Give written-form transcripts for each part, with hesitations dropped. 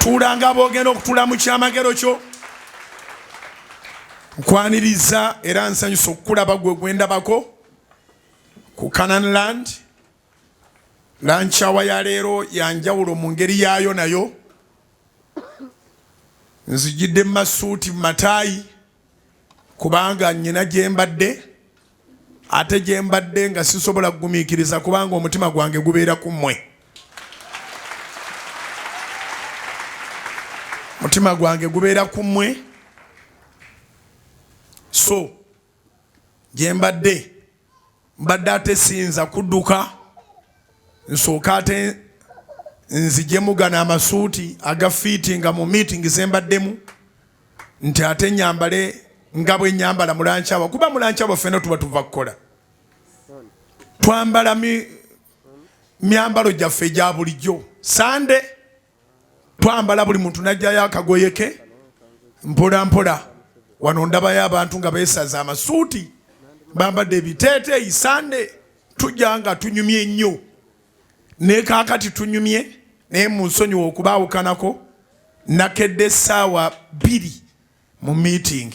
Tuula nga bw'ogenda okutuula mu kyamagero kyo. Nkwaniriza era nsanyusa okukulaba gwe gwendabako ku Canaan Land. Lankyawa ya leero ya njawulo mu ngeri yaayo, nayo nzijidde mu masuuti mu mataayi kubanga nnyina gye mbadde, ate gye mbadde nga sisobola kugumiikiriza kubanga omutima gwange gubeera ku mmwe. Omutima gwange gubeera ku mmwe, so gye mbadde mbadde ate siyinza kudduka nsooka ate nzijemu gano amasuuti agafiiti nga mu meeting zembaddemu nti ate nyambale nga bwe nyambala mulankyawa, kuba mulankyawa ffena tuba tuva kukola, twambala myambalo gyaffe egya bulijjo. Sande twambala buli muntu najjayo akagoye ke mpola mpola. Wano ndabayo abantu nga beesaza amasuuti, bambadde ebiteeteeyi. Sande tujja nga tunyumye nnyo, ne kaakati tunyumye, naye mu nsonyiwa okubaawukanako. Nakedde essaawa 2 mu meeting,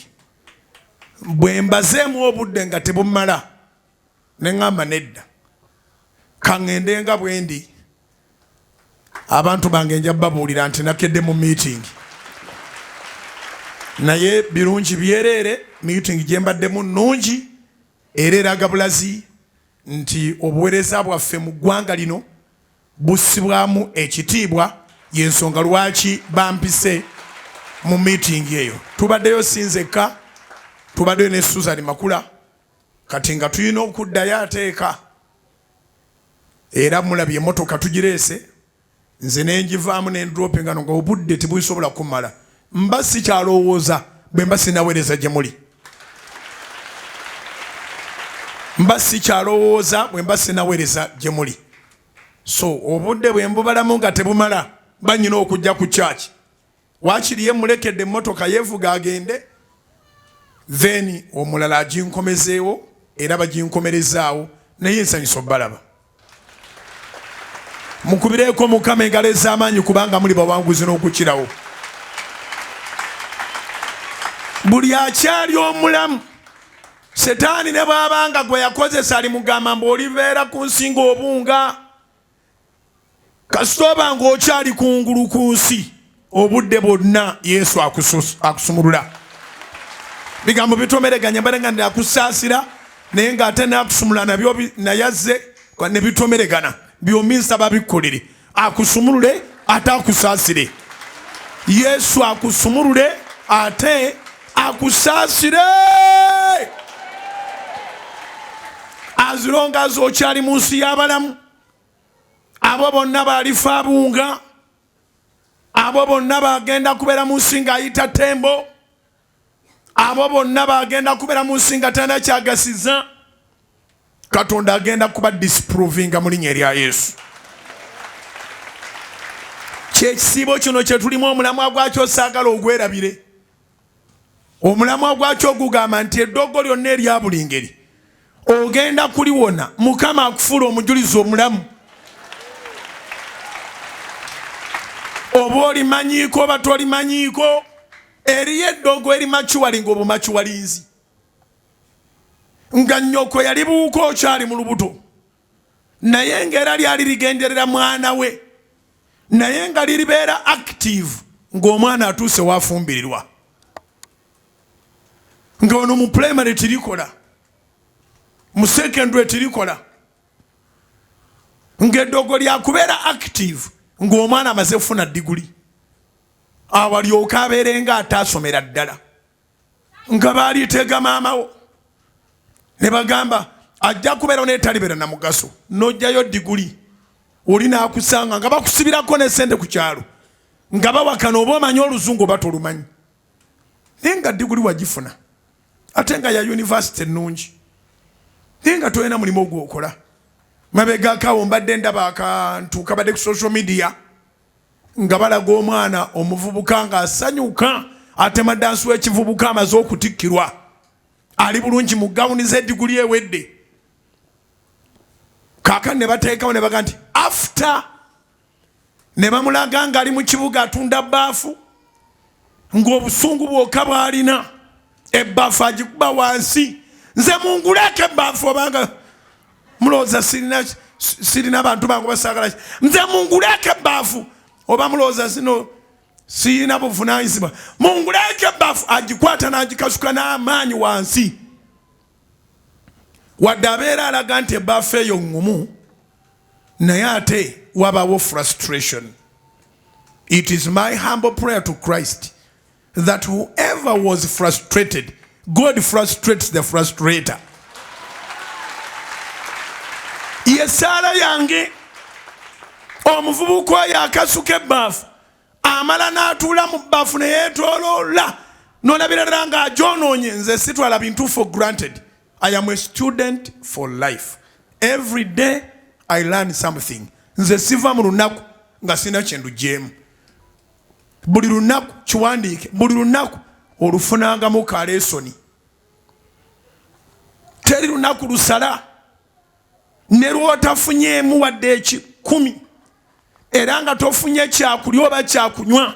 bwe mbazeemu obudde nga tebumala ne ŋŋamba nedda, kaŋŋende nga bwe ndi. Abantu bange nja babuulira nti nakedde mu meeting, naye birungi byereere. Meeting gye mbaddemu nnungi era eraga bulazi nti obuweereza bwaffe mu ggwanga lino bussibwamu ekitiibwa, y'ensonga lwaki bampise mu meeting eyo. Tubaddeyo si nzekka, tubaddeyo ne Susan Makula. Kati nga tulina okuddayo ateeka, era mulabye emotoka tugireese, nze nenjivaamu nendropinga nga obudde tebusobola kumala. Mba sikyalowooza bwe mba sinaweereza gye muli, mba sikyalowooza bwe mba sinaweereza gye muli. So obudde bwe mbubalamu nga tebumala, banyina okujja ku church. Waakiri ye mulekedde emmotoka yeevuga agende, then omulala aginkomezeewo, era baginkomerezaawo. Naye nsanyusa obbalaba. Mukubireeko Mukama engalo ez'amaanyi kubanga muli bawanguzi n'okukirawo. Buli akyali omulamu, Setaani ne bw'abanga gwe yakozesa alimugamba mbu olibeera ku nsi ng'obunga. Kasita oba ng'okyali kungulu ku nsi, obudde bwonna Yesu akusumulula. Bigambo bitomereganya, mbadde nga nakusaasira naye ng'ate nakusumulula nabyo naye azze ne bitomeregana byombi. Nsaba bikkulire, akusumulule ate akusaasire. Yesu akusumulule ate akusaasire azirongaza okyali mu nsi y'abalamu. Abo bonna balifa abunga, abo bonna bagenda kubeera mu nsi ng'ayita tembo, abo bonna bagenda kubeera mu nsi nga talina kyagasiza. Katonda agenda kuba disprovinga mu linnya erya Yesu. Kyekisiibo kino kye tulimu, omulamwa gwakyo saagala ogwerabire. Omulamwa gwakyo gugamba nti eddogo lyonna erya buli ngeri ogenda kuliwona, Mukama akufuula omujulizi omulamu. Oba olimanyiiko oba tolimanyiiko, eriyo eddogo erimacuwali ng'obumacuwalinzi nga nnyoko yalibuuka okyali mu lubuto, naye ng'era lyali ligenderera mwana we, naye nga liribeera active ng'omwana atuuse wafumbirirwa, nga ono mu primary tirikola, mu secondary tirikola, ng'eddogo lyakubeera active ng'omwana amaze kufuna diguli, awalyoka abeere nga ataasomera ddala, nga baalitega maamawo ne bagamba ajja kubeerawo naye talibeera na mugaso. N'ojjayo diguli oli n'akusanga nga bakusibirako ne sente ku kyalo nga bawakana oba omanyi oluzungu oba tolumanyi, naye nga diguli wagifuna ate nga ya yunivasite ennungi, naye nga tolina mulimu ogwokola. Mabegakawo mbadde ndaba akantu kabadde ku social media nga balaga omwana omuvubuka ng'asanyuka atema dansi w'ekivubuka, amaze okutikkirwa, ali bulungi mu gawuni z'ediguli ewedde. Kaakati ne bateekawo ne baga nti after Ne bamulaga ng'ali mu kibuga atunda bbaafu, ng'obusungu bwokka bw'alina, ebbaafu agikuba wansi. Nze munguleeko ebbaafu, obanga mulowooza sirina bantu bange basaagala. Nze munguleeko ebbaafu, oba mulowooza sino siyina buvunanyizibwa. Munguleeko ebbaafu. Agikwata n'agikasuka n'amaanyi wansi. Wadde abeera alaga nti ebbaafu eyo ŋŋumu, naye ate wabawo frustration. It is my humble prayer to Christ that whoever was frustrated, God frustrates the frustrator. Yesaala yange. Omuvubuka oyo akasuka ebbaafu, amala n'atuula mu bbaafu neyeetoloola, nolabira ddala ng'agyonoonye. Nze sitwala bintu for granted. I am a student for life. Every day I learn something. Nze siva mu lunaku nga sirina kyendugyemu. Buli lunaku, kiwandiike, buli lunaku olufunangamu ka lesson. Teri lunaku lusala ne lwotafunyeemu wadde ekikumi, era nga tofunye kyakulya oba kyakunywa.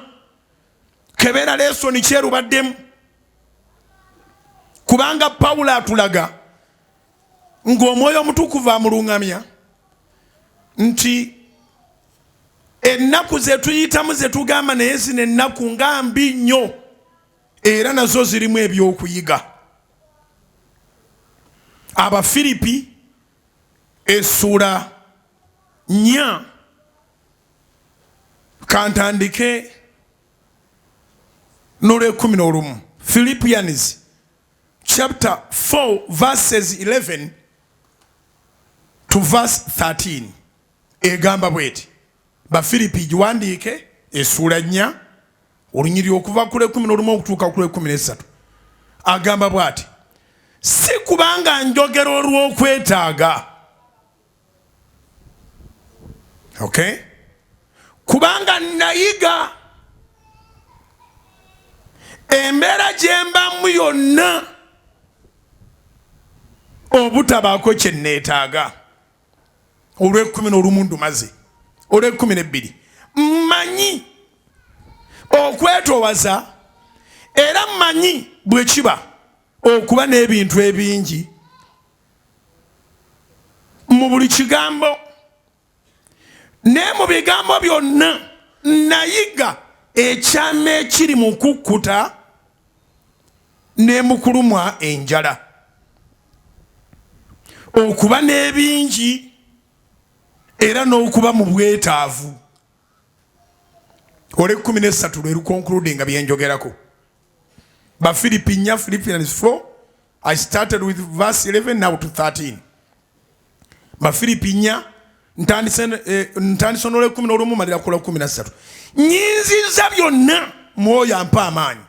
Kebeera lesson kyerubaddemu, kubanga Pawulo atulaga ng'Omwoyo Omutukuvu amuluŋŋamya nti ennaku zetuyitamu, zetugamba naye zino ennaku nga mbi nnyo, era nazo zirimu ebyokuyiga. Abafiripi essuula 4, kantandike n'olwekumi n'olumu. Philippians chapter 4 verses 11 to verse 13 egamba bweti. Bafiripi, giwandiike, essuula 4, olunyiri okuva ku lwekumi n'olumu okutuuka ku lwekumi n'essatu. Agamba bw'ati: "Si kubanga njogera olw'okwetaaga, okay, kubanga nayiga embeera gye mbamu yonna obutabaako kye neetaaga." Olwekumi n'olumu ndumaze. Olwekumi n'ebbiri: "Mmanyi okwetowaza, era mmanyi bwe kiba okuba n'ebintu ebingi. Mu buli kigambo ne mu bigambo byonna nayiga ekyama ekiri mu kukkuta ne mu kulumwa enjala, okuba n'ebingi era n'okuba mu bwetaavu." Olwekumi nesatu lwe luconclude nga byenjogerako. Bafiripi 4, Philippians 4. I started with verse 11, now to 13. Bafiripi 4, ntandise n'olwekumi n'olumu, malira ku lwekumi na ssatu. "Nyinziza byonna mwoyo ampa amaanyi."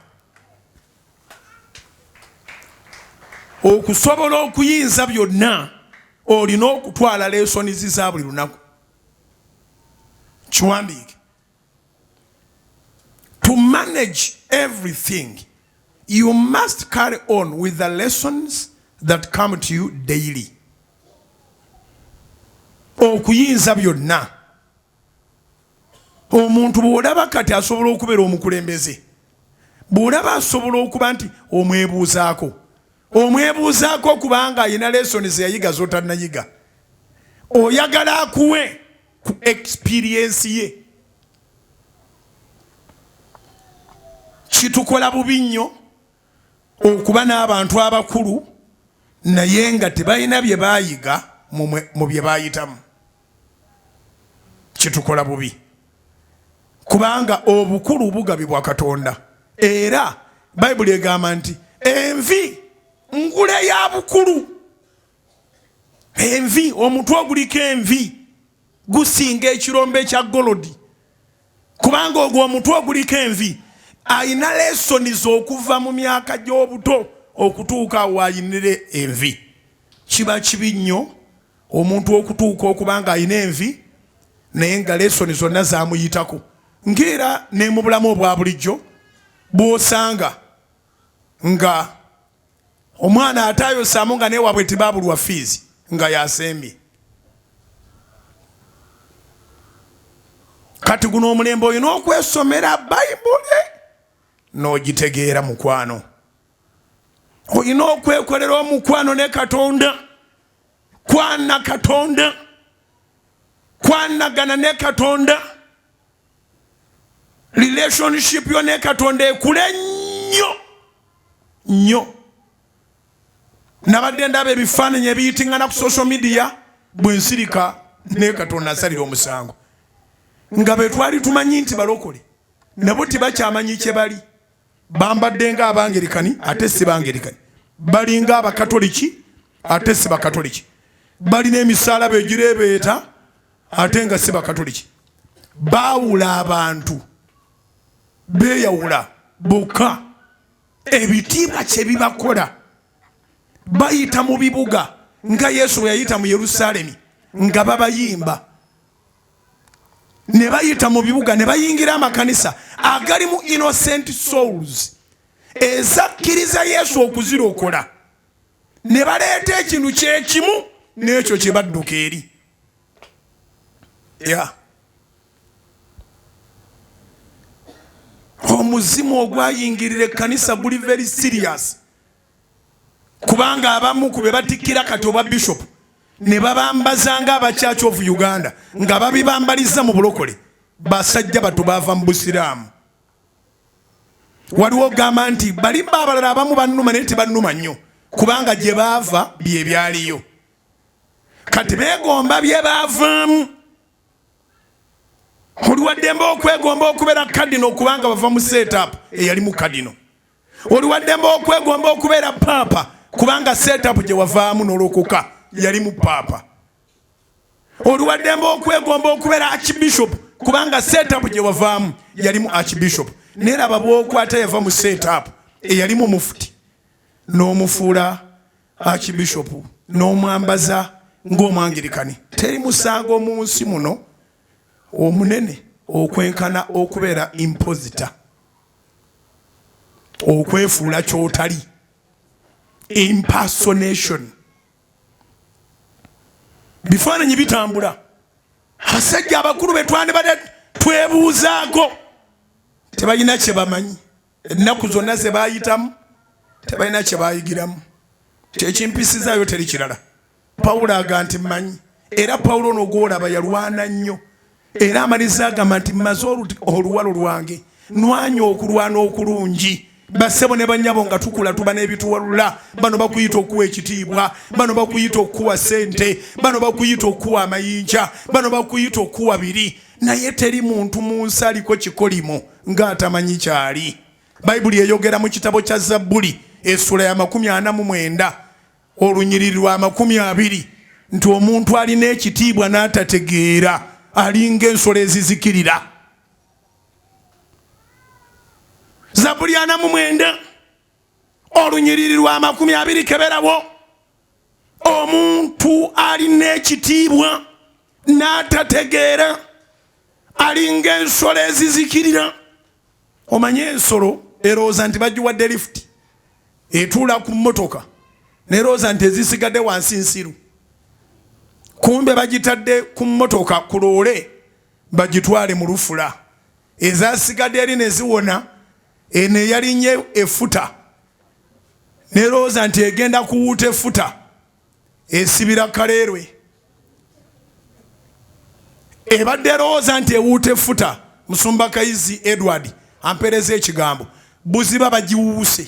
Okusobola okuyinza byonna, olina okutwala lessons za buli lunaku. Kiwandiike: to manage everything, you must carry on with the lessons that come to you daily. Okuyinza byonna, omuntu bw'olaba kati asobola okubeera omukulembeze, bw'olaba asobola okuba nti omwebuuzaako, omwebuuzaako kubanga alina lesson zeyayiga z'otannayiga. Oyagala akuwe ku experience ye. Kitukola bubi nnyo okuba n'abantu abakulu naye nga tebalina bye baayiga mu bye baayitamu. Kitukola bubi kubanga obukulu bugabibwa Katonda, era Bayibuli egamba nti envi ngule ya bukulu. Envi, omutwe oguliko envi gusinga ekirombe ekya gold, kubanga ogwo omutwe oguliko envi ayina lessons okuva mu myaka gy'obuto okutuuka awo ayinire envi. Kiba kibi nnyo omuntu okutuuka okuba nga ayina envi naye nga lesson zonna zamuyitako. Ngaera ne mu bulamu obwa bulijjo, bw'osanga nga omwana atayosaamu nga newabwe tebabulwa fees, nga yasembye. Kati guno omulembe olina okwesomera Bayibuli n'ogitegeera, mukwano. Olina okwekolera omukwano ne Katonda, kwana Katonda, kwanagana ne Katonda, relationship yo ne Katonda ekule nnyo nnyo. Nabadde ndaba ebifaananyi ebiyitingana ku social media, bwe nsirika ne Katonda asalira omusango, nga be twali tumanyi nti balokole nabo tebakyamanyi kye bali. Bambadde nga Abangerikani ate si Bangerikani, balinga Abakatoliki ate si Bakatoliki, balina emisaalaba egireebeeta ate nga si Bakatoliki. Baawula abantu, beeyawula bokka. Ebitiibwa kye bibakola, bayita mu bibuga nga Yesu bwe yayita mu Yerusaalemi nga babayimba, ne bayita mu bibuga ne bayingira amakanisa agalimu innocent souls ezakkiriza Yesu okuzirokola, ne baleeta ekintu kyekimu n'ekyo kye badduka eri ya omuzimu ogwayingirira ekkanisa. Guli very serious, kubanga abamu ku be batikkira kati obwa bishop ne babambaza nga aba Church of Uganda, nga babibambaliza mu bulokole, basajja batu bava mu Busiraamu. Waliwo ogamba nti balimba, abalala abamu bannuma, naye tebannuma nnyo, kubanga gye baava bye byaliyo. Kati beegomba bye baavaamu. Oli waddembe okwegomba okubeera kadino kubanga bava mu setup eyalimu kadino. Oli waddembe okwegomba okubeera paapa kubanga setup gye wavaamu n'olokoka yalimu paapa. Oli waddembe okwegomba okubeera archbishop kubanga setup gye wavaamu yalimu archbishop. Naye laba bwokwata yava mu setup eyalimu mufuti n'omufuula archbishop n'omwambaza ng'Omwangirikani. Teri musango mu nsi muno omunene okwenkana okubeera impostor, okwefuula kyotali, impersonation. Bifaananyi bitambula, abasajja abakulu betwandibadde twebuuzaako tebalina kye bamanyi. Ennaku zonna ze bayitamu tebalina kye bayigiramu. Kyekimpisizaayo, teri kirala. Pawulo aga nti mmanyi, era Pawulo ono gwolaba yalwana nnyo, era amaliza agamba nti mmaze oluwalo lwange, nwanya okulwana okulungi. Bassebo ne bannyabo, nga tukula tuba n'ebituwalula. Bano bakuyita okuwa ekitiibwa, bano bakuyita okuwa ssente, bano bakuyita okuwa amayinja, bano bakuyita okuwa biri, naye teri muntu mu nsi aliko kikolimo ng'atamanyi kyali. Bayibuli eyogera mu kitabo kya Zabbuli essula ya 49, olunyiriri lwa 20, nti omuntu alina ekitiibwa n'atategeera alinga ensolo ezizikirira. Zabbuli 49, olunyiriri lwa 20, keberawo. Omuntu alina ekitiibwa n'atategeera alinga ensolo ezizikirira. Omanye ensolo erowooza nti bagiwadde lifuti, etuula ku mmotoka nerowooza nti ezisigadde wansi nsiru, kumbe bagitadde ku mmotoka ku loole bagitwale mu lufula. Ezasigadde eri ne ziwona. Eno eyalinye efuta nerowooza nti egenda kuwuuta efuta, esibira kaleerwe. Ebadde erowooza nti ewuuta efuta, Musumba Kayizi Edward ampeereza ekigambo, buziba bagiwuuse.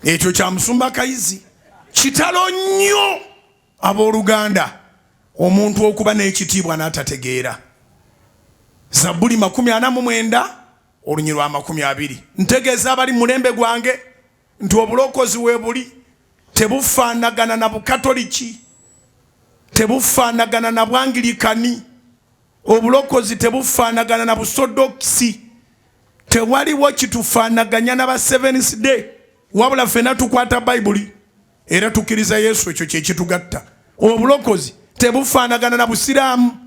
Ekyo kya Musumba Kayizi. Kitalo nnyo, abooluganda, omuntu okuba n'ekitiibwa n'atategeera. Zabbuli 49, olunyi lwa 20. Ntegeeza abali mu mulembe gwange nti obulokozi weebuli tebufaanagana na Bukatoliki, tebufaanagana na Bwangilikani, obulokozi tebufaanagana na Busodokisi. Tewaliwo kitufaanaganya na ba Seventh Day, wabula ffenna tukwata Bayibuli era tukkiriza Yesu. Ekyo kyekitugatta. Obulokozi tebufaanagana na Busiraamu.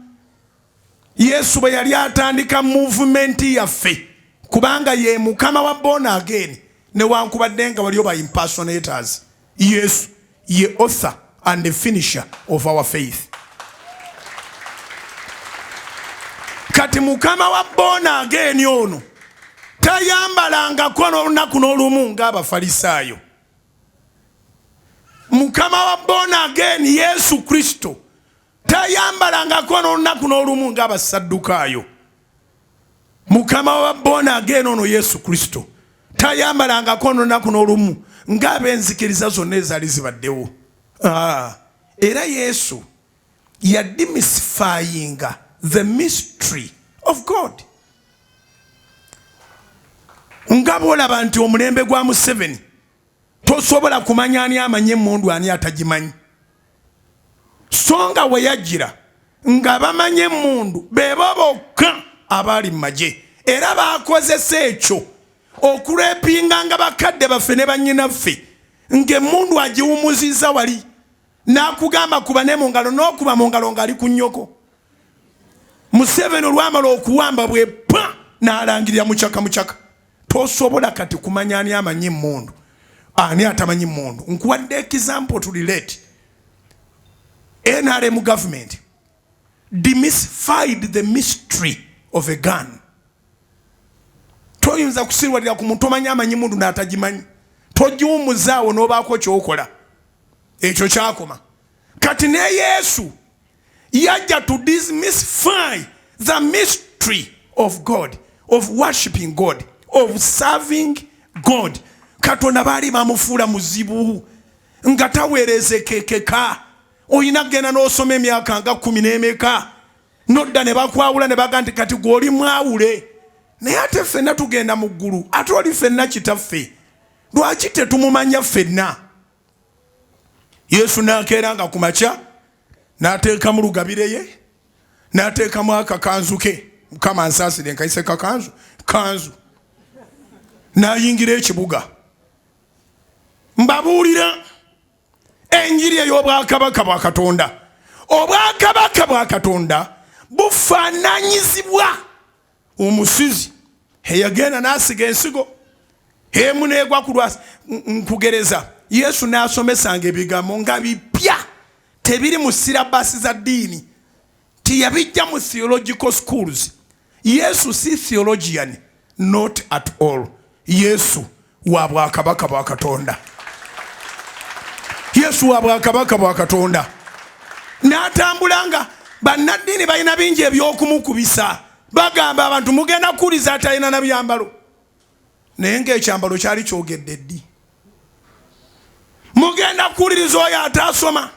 Yesu bwe yali atandika movement yaffe, kubanga ye mukama wa born again, newankubadde nga waliyo ba impersonators, Yesu ye author and the finisher of our faith. Kati mukama wa born again ono tayambalangako n'olunaku n'olumu ng'Abafalisaayo. Mukama wa born again Yesu Kristo tayambalangako n'olunaku n'olumu ng'Abasaddukaayo. Mukama wa born again ono Yesu Kristo tayambalangako n'olunaku n'olumu ng'ab'enzikiriza zonna ezaali zibaddewo. Era Yesu yademystifyinga the mystery of God. Nga bwolaba nti omulembe gwa Museveni tosobola kumanya ani amanyi emundu, ani atagimanyi, so nga we yajjira nga bamanyi emundu bebo bokka abaali mu magye, era bakozesa ekyo okurepinga nga bakadde baffe ne bannyinaffe, ng'emundu agiwumuziza wali n'akugamba kuba ne mu ngalo, n'okuba mu ngalo ng'ali ku nnyoko. Museveni olwamala okuwamba bwe pa n'alangirira mucaka mucaka, tosobola kati kumanya ani amanyi emundu, ani atamanyi mundu. Nkuwadde example to relate. NRM government demystified the mystery of a gun. Toyinza kusirwalira ku muntu omanyi amanyi mundu n'atagimanyi, togiwumuzaawo n'obaako kyokola, ekyo kyakoma. Kati ne Yesu yajja to demystify the mystery of God, of worshiping God, of serving God. Katonda baali bamufuula muzibu nga taweerezekekeka, olina kugenda n'osoma emyaka nga 10 n'emeka, nodda ne bakwawula ne baga nti kati gwe mwawule. Naye ate ffenna tugenda mu ggulu, ate oli ffenna kitaffe, lwaki tetumumanya ffenna? Yesu n'akeera nga ku makya n'ateekamu lugabire ye, n'ateekamu akakanzu ke, Mukama nsaasire nkayise kakanzu kanzu, n'ayingira ekibuga. Mbabuulira enjiri ey'obwakabaka bwa Katonda. Obwakabaka bwa Katonda bufaananyizibwa omusizi eyagenda n'asiga ensigo, emu neegwa ku lwasi. Nkugereza, Yesu n'asomesanga ebigambo nga bipya, tebiri mu syllabus za ddiini, tiyabijja mu theological schools. Yesu si theologian, not at all. Yesu wa bwakabaka bwa Katonda, Yesu wa bwakabaka bwa Katonda. N'atambula nga bannaddiini balina bingi ebyokumukubisa, bagamba abantu mugenda kuwuliza atalina na byambalo, naye ng'ekyambalo kyali kyogedde ddi? Mugenda kuwuliriza oyo ataasoma,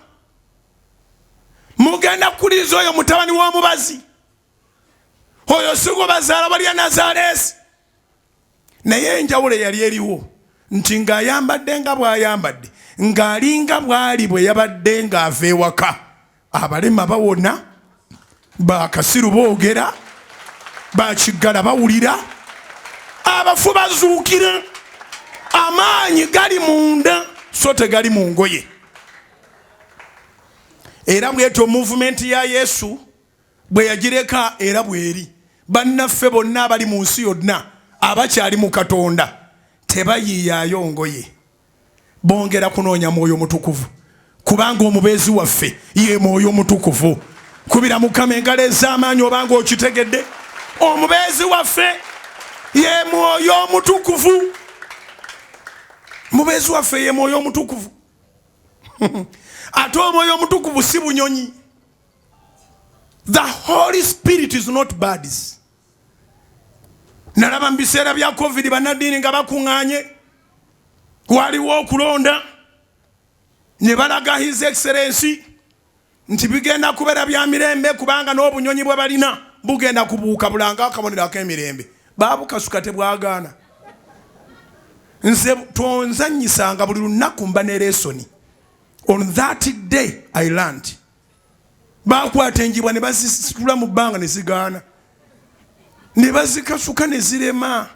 mugenda kuwuliriza oyo mutabani w'omubazi, oyo sigo bazaala balya Nazaleesi. Naye enjawulo eyali eriwo nti ng'ayambadde nga bw'ayambadde, ng'alinga bw'ali bwe yabadde ng'ava ewaka, abalema bawona, bakasiru boogera, bakiggala bawulira, abafu bazuukira. Amaanyi gali munda so tegali mu ngoye. Era bwetyo movement ya Yesu bwe yagireka, era bweri. Bannaffe bonna abali mu nsi yonna abakyali mu Katonda tebayiiyaayo ngoye, bongera kunoonya Mwoyo Mutukuvu, kubanga omubeezi waffe ye Mwoyo Mutukuvu. Kubira Mukama engalo ez'amaanyi obanga okitegedde. Omubeezi waffe ye Mwoyo Omutukuvu, mubeezi waffe ye Mwoyo Omutukuvu. Ate Omwoyo Omutukuvu si bunyonyi. The Holy Spirit is not birds. Nalaba mu biseera bya COVID bannaddiini nga bakuŋŋaanye, waliwo okulonda, ne balaga His Excellency nti bigenda kubeera bya mirembe kubanga n'obunyonyi bwe balina bugenda kubuuka bulanga akabonero ak'emirembe. Babukasuka, tebwagaana. Nze tonzanyisanga, buli lunaku mba ne lesson. On that day I learned. Bakwata enjibwa ne bazisitula mu bbanga ne zigaana, ne bazikasuka ne zirema,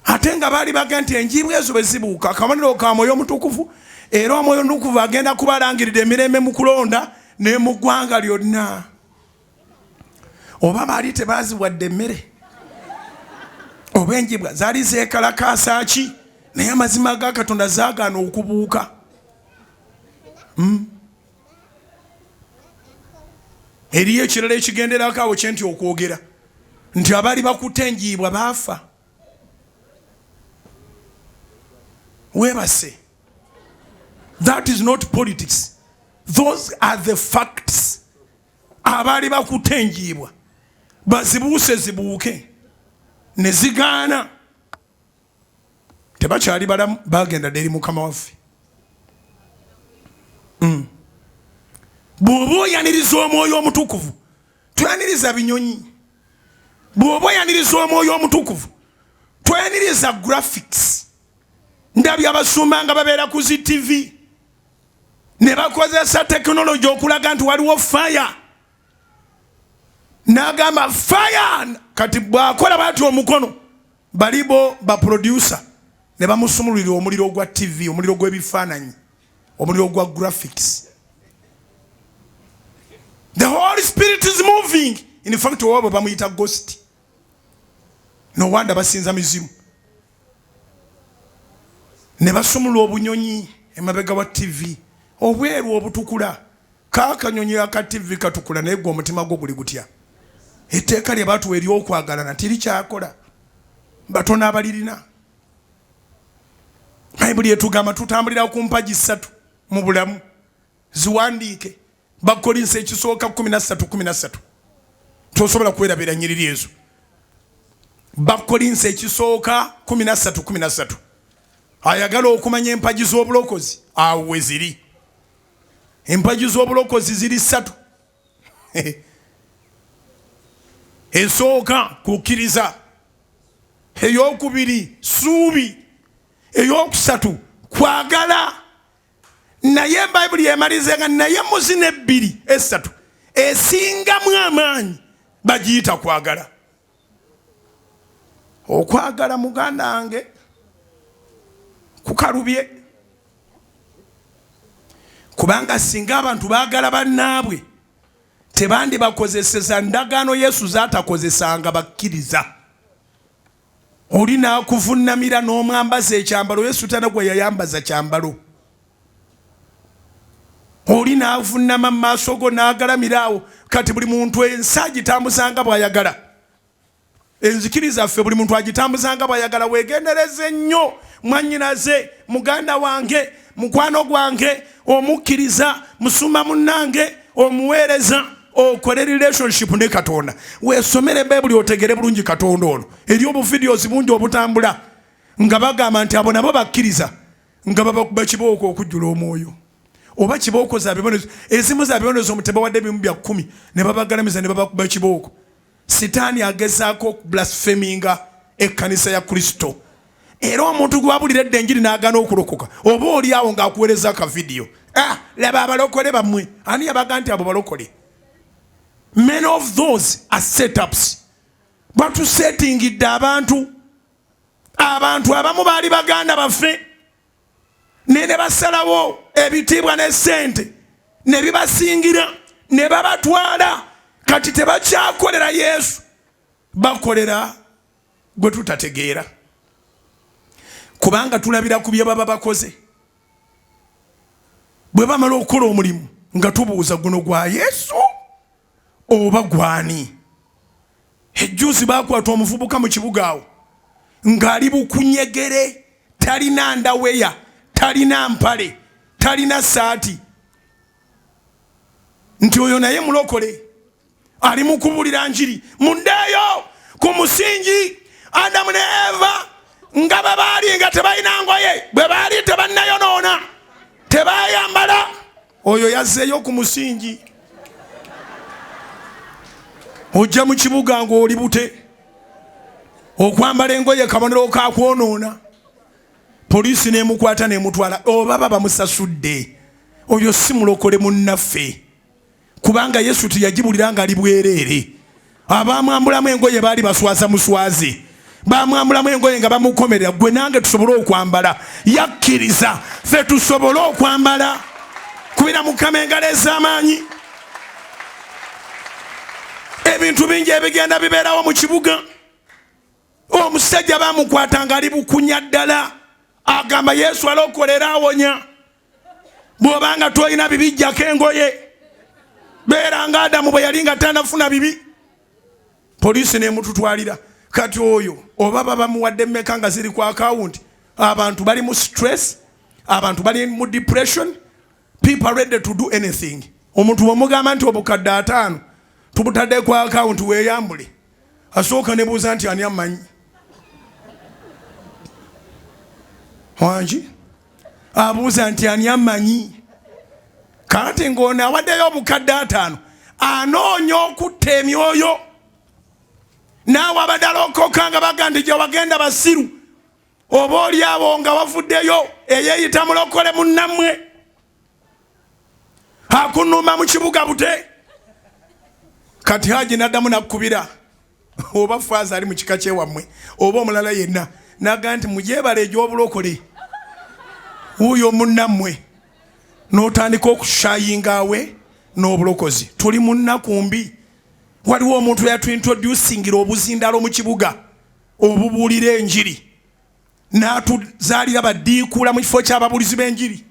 ate nga baali baga nti enjibwa ezo bwe zibuuka akabonero ka Mwoyo Omutukuvu, era Omwoyo Omutukuvu agenda kubalangirira emirembe mu kulonda ne mu ggwanga lyonna. Oba baali tebaziwadde emmere, oba enjibwa zaali zeekalakaasa ki, naye amazima ga Katonda zaagaana okubuuka. Eriyo ekirala ekigenderako awo kyenti okwogera nti abaali bakutte enjiibwa baafa. Weebase. That is not politics, those are the facts. Abaali bakutte enjiibwa bazibuuse zibuuke ne zigaana, tebakyali balamu, bagenda dda eri Mukama waffe. Bw'oba oyaniriza Omwoyo Omutukuvu, toyaniriza binyonyi. Bw'oba oyaniriza Omwoyo Omutukuvu, toyaniriza graphics. Ndabye abasumba nga babeera ku zi TV ne bakozesa tekinologi okulaga nti waliwo fire, n'agamba fire. Kati bw'akola bwati omukono, balibo ba producer ne bamusumululira omuliro ogwa TV, omuliro gw'ebifaananyi, omuliro gwa graphics. The Holy Spirit is moving. In fact, owaabwe bamuyita ghost. No wonder basinza mizimu. Ne basumula obunyonyi emabega wa TV, obweru obutukula. Kaakanyonyi aka TV katukula, naye gwe omutima gwo guli gutya? Etteeka lye batuwa eryokwagalana tirikyakola, batono abalirina. Bayibuli etugamba tutambulira ku mpagi ssatu mu bulamu. Ziwandiike, Bakolinso ekisooka 13:13. Tosobola kwerabira nyiriri ezo. Bakolinso ekisooka 13:13. Ayagala okumanya empagi z'obulokozi, awo we ziri. Empagi z'obulokozi ziri ssatu. Esooka kukkiriza, eyokubiri suubi, eyokusatu kwagala. Naye Bayibuli emalize nga naye muzina ebbiri esatu esingamu amaanyi bagiyita kwagala. Okwagala, muganda wange, kukalubye, kubanga singa abantu baagala bannaabwe, tebandibakozeseza ndagaano Yesu zaatakozesanga bakkiriza. Oli n'akuvunamira n'omwambaza ekyambalo. Yesu tana gwe yayambaza kyambalo. Oli n'avunama mu maaso go n'agalamira awo. Kati buli muntu ensi agitambuzanga bw'ayagala. Enzikiriza ffe buli muntu agitambuzanga bw'ayagala. Weegendereze nnyo, mwannyinaze, muganda wange, mukwano gwange, omukkiriza, musumba munnange, omuweereza. Okole relationship ne Katonda, weesomere Bayibuli, otegere bulungi Katonda ono. Eri obu videos bungi obutambula nga bagamba nti abo nabo bakkiriza nga babakuba kibooko okujjula omwoyo, oba kibooko za bibonerezo, ezimu za bibonerezo mu tebawadde bimu bya 10, ne babagalamiza ne babakuba kibooko. Sitaani agezaako okublaspheminga ekkanisa ya Kristo. Era omuntu gwabulira edda enjiri n'agaana okulokoka, oba oli awo ng'akuweereza akavidiyo, "Ah, laba abalokole bammwe." Ani yabaga nti abo balokole? Many of those are setups. Batusetingidde abantu. Abantu abamu baali baganda baffe, naye ne basalawo ebitiibwa ne sente ne bibasingira ne babatwala. Kati tebakyakolera Yesu, bakolera gwe tutategeera, kubanga tulabira ku bye baba bakoze. Bwe bamala okukola omulimu nga tubuuza, guno gwa Yesu oba gwani? Ejjuuzi bakwata omuvubuka mu kibuga awo ng'ali bukunyegere, talina underwear, talina mpale, talina saati, nti oyo naye mulokole, ali mu kubulira njiri. Muddeeyo ku musingi. Adamu ne Eva nga bwe baali nga tebalina ngoye, bwe baali tebannayonoona, tebayambala. Oyo yazzeeyo ku musingi. Ojja mu kibuga ng'oli bute. Okwambala engoye kabonero kakwonoona. Poliisi nemukwata nemutwala, oba baba bamusasudde. Oyo si mulokole munnaffe, kubanga Yesu teyagibulira nga ali bwereere. Abamwambulamu engoye baali baswaza muswazi. Bamwambulamu engoye nga bamukomerera gwe nange tusobole okwambala. Yakkiriza ffe tusobole okwambala. Kubira Mukama engalo ez'amaanyi. Ebintu bingi ebigenda bibeerawo mu kibuga. Omusajja bamukwata nga ali bukunya ddala, agamba Yesu alokolera, awonya. Bw'obanga tolina bibijjako engoye. Beera nga Adamu bwe yali nga tanafuna bibi. Poliisi nemututwalira. Kati oyo oba babamuwadde mmeka nga ziri ku akawunti? Abantu bali mu stress, abantu bali mu depression, people are ready to do anything. Omuntu bwomugamba nti obukadde 50 tubutadde ku akawunti weeyambule, asooka nebuuza nti ani amanyi wangi, abuuza nti ani amanyi. Kati ng'ono awaddeyo obukadde 50 anoonya okutta emyoyo. Naawe abadde alokoka nga baga nti gye wagenda basiru, oba oli awo nga wavuddeyo eyeeyita mulokole munnammwe akunuma mu kibuga bute. Kati Haji naddamu nakkubira oba faaza ali mu kika kyewammwe oba omulala yenna, naga nti mugyebale egy'obulokole wuuyo munnammwe, n'otandika okushayinga awe n'obulokozi. Tuli mu nnaku mbi. Waliwo omuntu yatuintroducingira obuzindalo mu kibuga obubuulira enjiri, n'atuzaalira baddiikuula mu kifo ky'ababuulizi b'enjiri.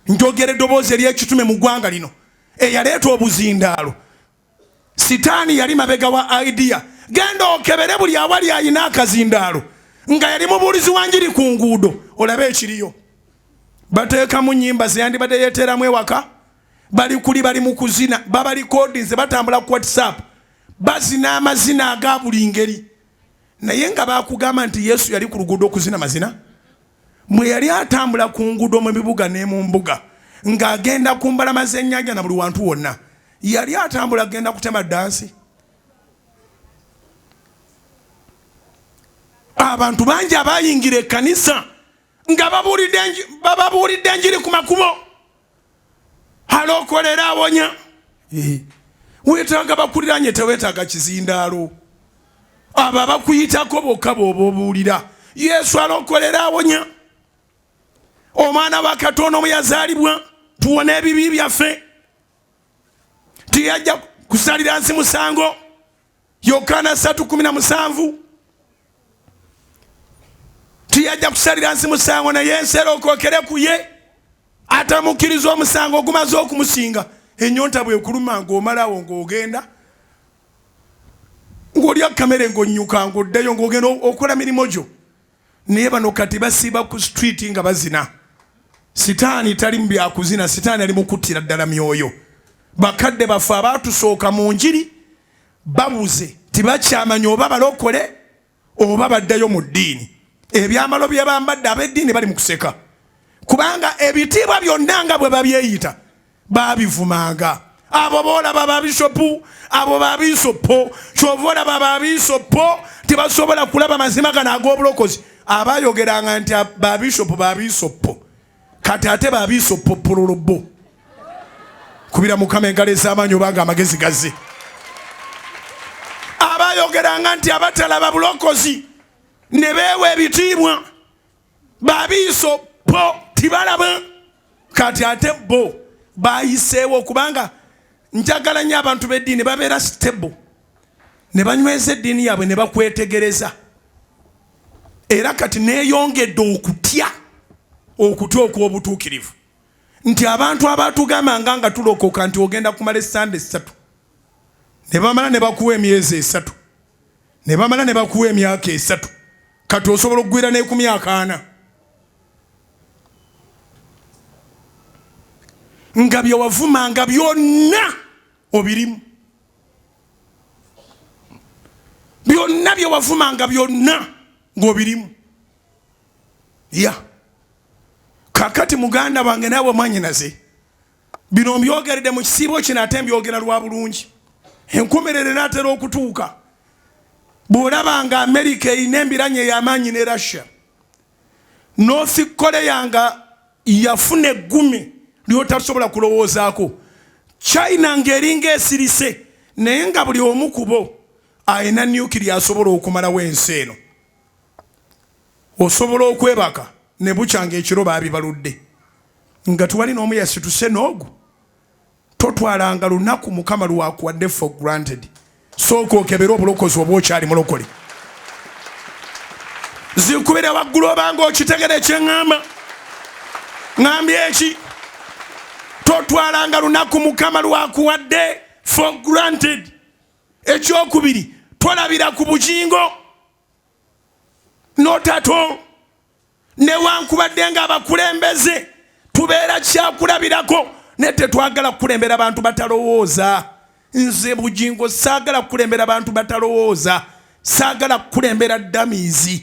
Njogera eddoboozi ery'ekitume mu ggwanga lino. Eyaleeta obuzindaalo Sitaani yali mabega wa idea. Genda okebere buli awali ayina akazindaalo nga yali mubuulizi wa njiri ku nguudo, olabe ekiriyo. Bateekamu nyimba zeyandibadde yeeteramu ewaka, bali kuli bali mu kuzina, babalikodinze, batambula ku WhatsApp, bazina amazina aga buli ngeri. Naye nga bakugamba nti Yesu yali ku luguudo okuzina mazina, mwe yali atambula ku nguudo mu bibuga ne mu mbuga, ng'agenda ku mbalama z'ennyanja na buli wantu wonna yali atambula agenda kutema ddansi. Abantu bangi abayingira ekkanisa nga bababuulidde enjiri ku makubo, alokolera awonya. Weetaaga bakuliranye, teweetaaga kizindaalo. Abo abakuyitako bokka bw'oba obuulira Yesu alokolera awonya, omwana wa Katonda omu yazaalibwa tuwone ebibi byaffe, tiyajja kusalira nsi musango. Yokaana 3:17, tiyajja kusalira nsi musango, naye ensi erokokere ku ye. Atamukkiriza omusango ogumaze okumusinga. Ennyonta bwekuluma ng'omalawo ng'ogenda ng'olya kamere, ng'onnyuka ng'oddayo ng'ogenda okola mirimu gyo. Naye bano kati basiiba ku street nga bazina. Sitaani tali mu byakuzina, sitaani ali mu kuttira ddala myoyo. Bakadde baffe abaatusooka mu njiri babuze, tibakyamanya oba balokole oba baddayo mu ddiini. Ebyambalo bye bambadde ab'eddiini bali mu kuseka, kubanga ebitiibwa byonna nga bwe babyeyita babivumanga. Abo boolaba babishopu, abo babisopo. Kyova olaba babisopo tebasobola kulaba mazima gano ag'obulokozi. Abayogeranga nti babishopu babisopo, kati ate babisopo pululubo. Kubira Mukama engalo ez'amaanyi obanga amagezi gazze. Abayogeranga nti abatalaba bulokozi ne beewa ebitiibwa babisopo tibalaba, kati ate bo bayiseewo. Kubanga njagala nnyo abantu b'eddiini babeera stable ne banyweza eddiini yaabwe ne bakwetegereza. Era kati neeyongedde okutya okutya okw'obutuukirivu nti abantu abatugambanga nga tulokoka nti ogenda kumala esande 3, ne bamala ne bakuwa emyezi 3, ne bamala ne bakuwa emyaka 3, kati osobola okugwira ne ku myaka 40 nga bye wavumanga byonna obirimu, byonna bye wavumanga byonna ng'obirimu. Ya kakati muganda wange naawe mwanyinaze, bino mbyogeredde mu kisiibo kino, ate mbyogera lwa bulungi. Enkomerero enaatera okutuuka. Bw'olaba nga Amerika erina embiranye ey'amaanyi ne Russia, North Korea nga yafuna eggumi lyotasobola kulowoozaako, China ng'eringa esirise, naye nga buli omu ku bo alina nuclear asobola okumalawo ensi eno. Osobola okwebaka ne bukya nga ekiro baabibaludde nga tewali n'omu yasituse n'ogu. Totwalanga lunaku Mukama lwakuwadde for granted. Sooka okebere obulokozi oba okyali mulokole. Zikubire waggulu obanga okitegere ekyeŋŋamba. Ŋŋambye eki? Totwalanga lunaku Mukama lwakuwadde for granted. Ekyokubiri, tolabira ku Bugingo notato, newankubadde nga abakulembeze tubeera kyakulabirako, naye tetwagala kukulembera bantu batalowooza. Nze Bugingo saagala kukulembera bantu batalowooza, saagala kukulembera dummies,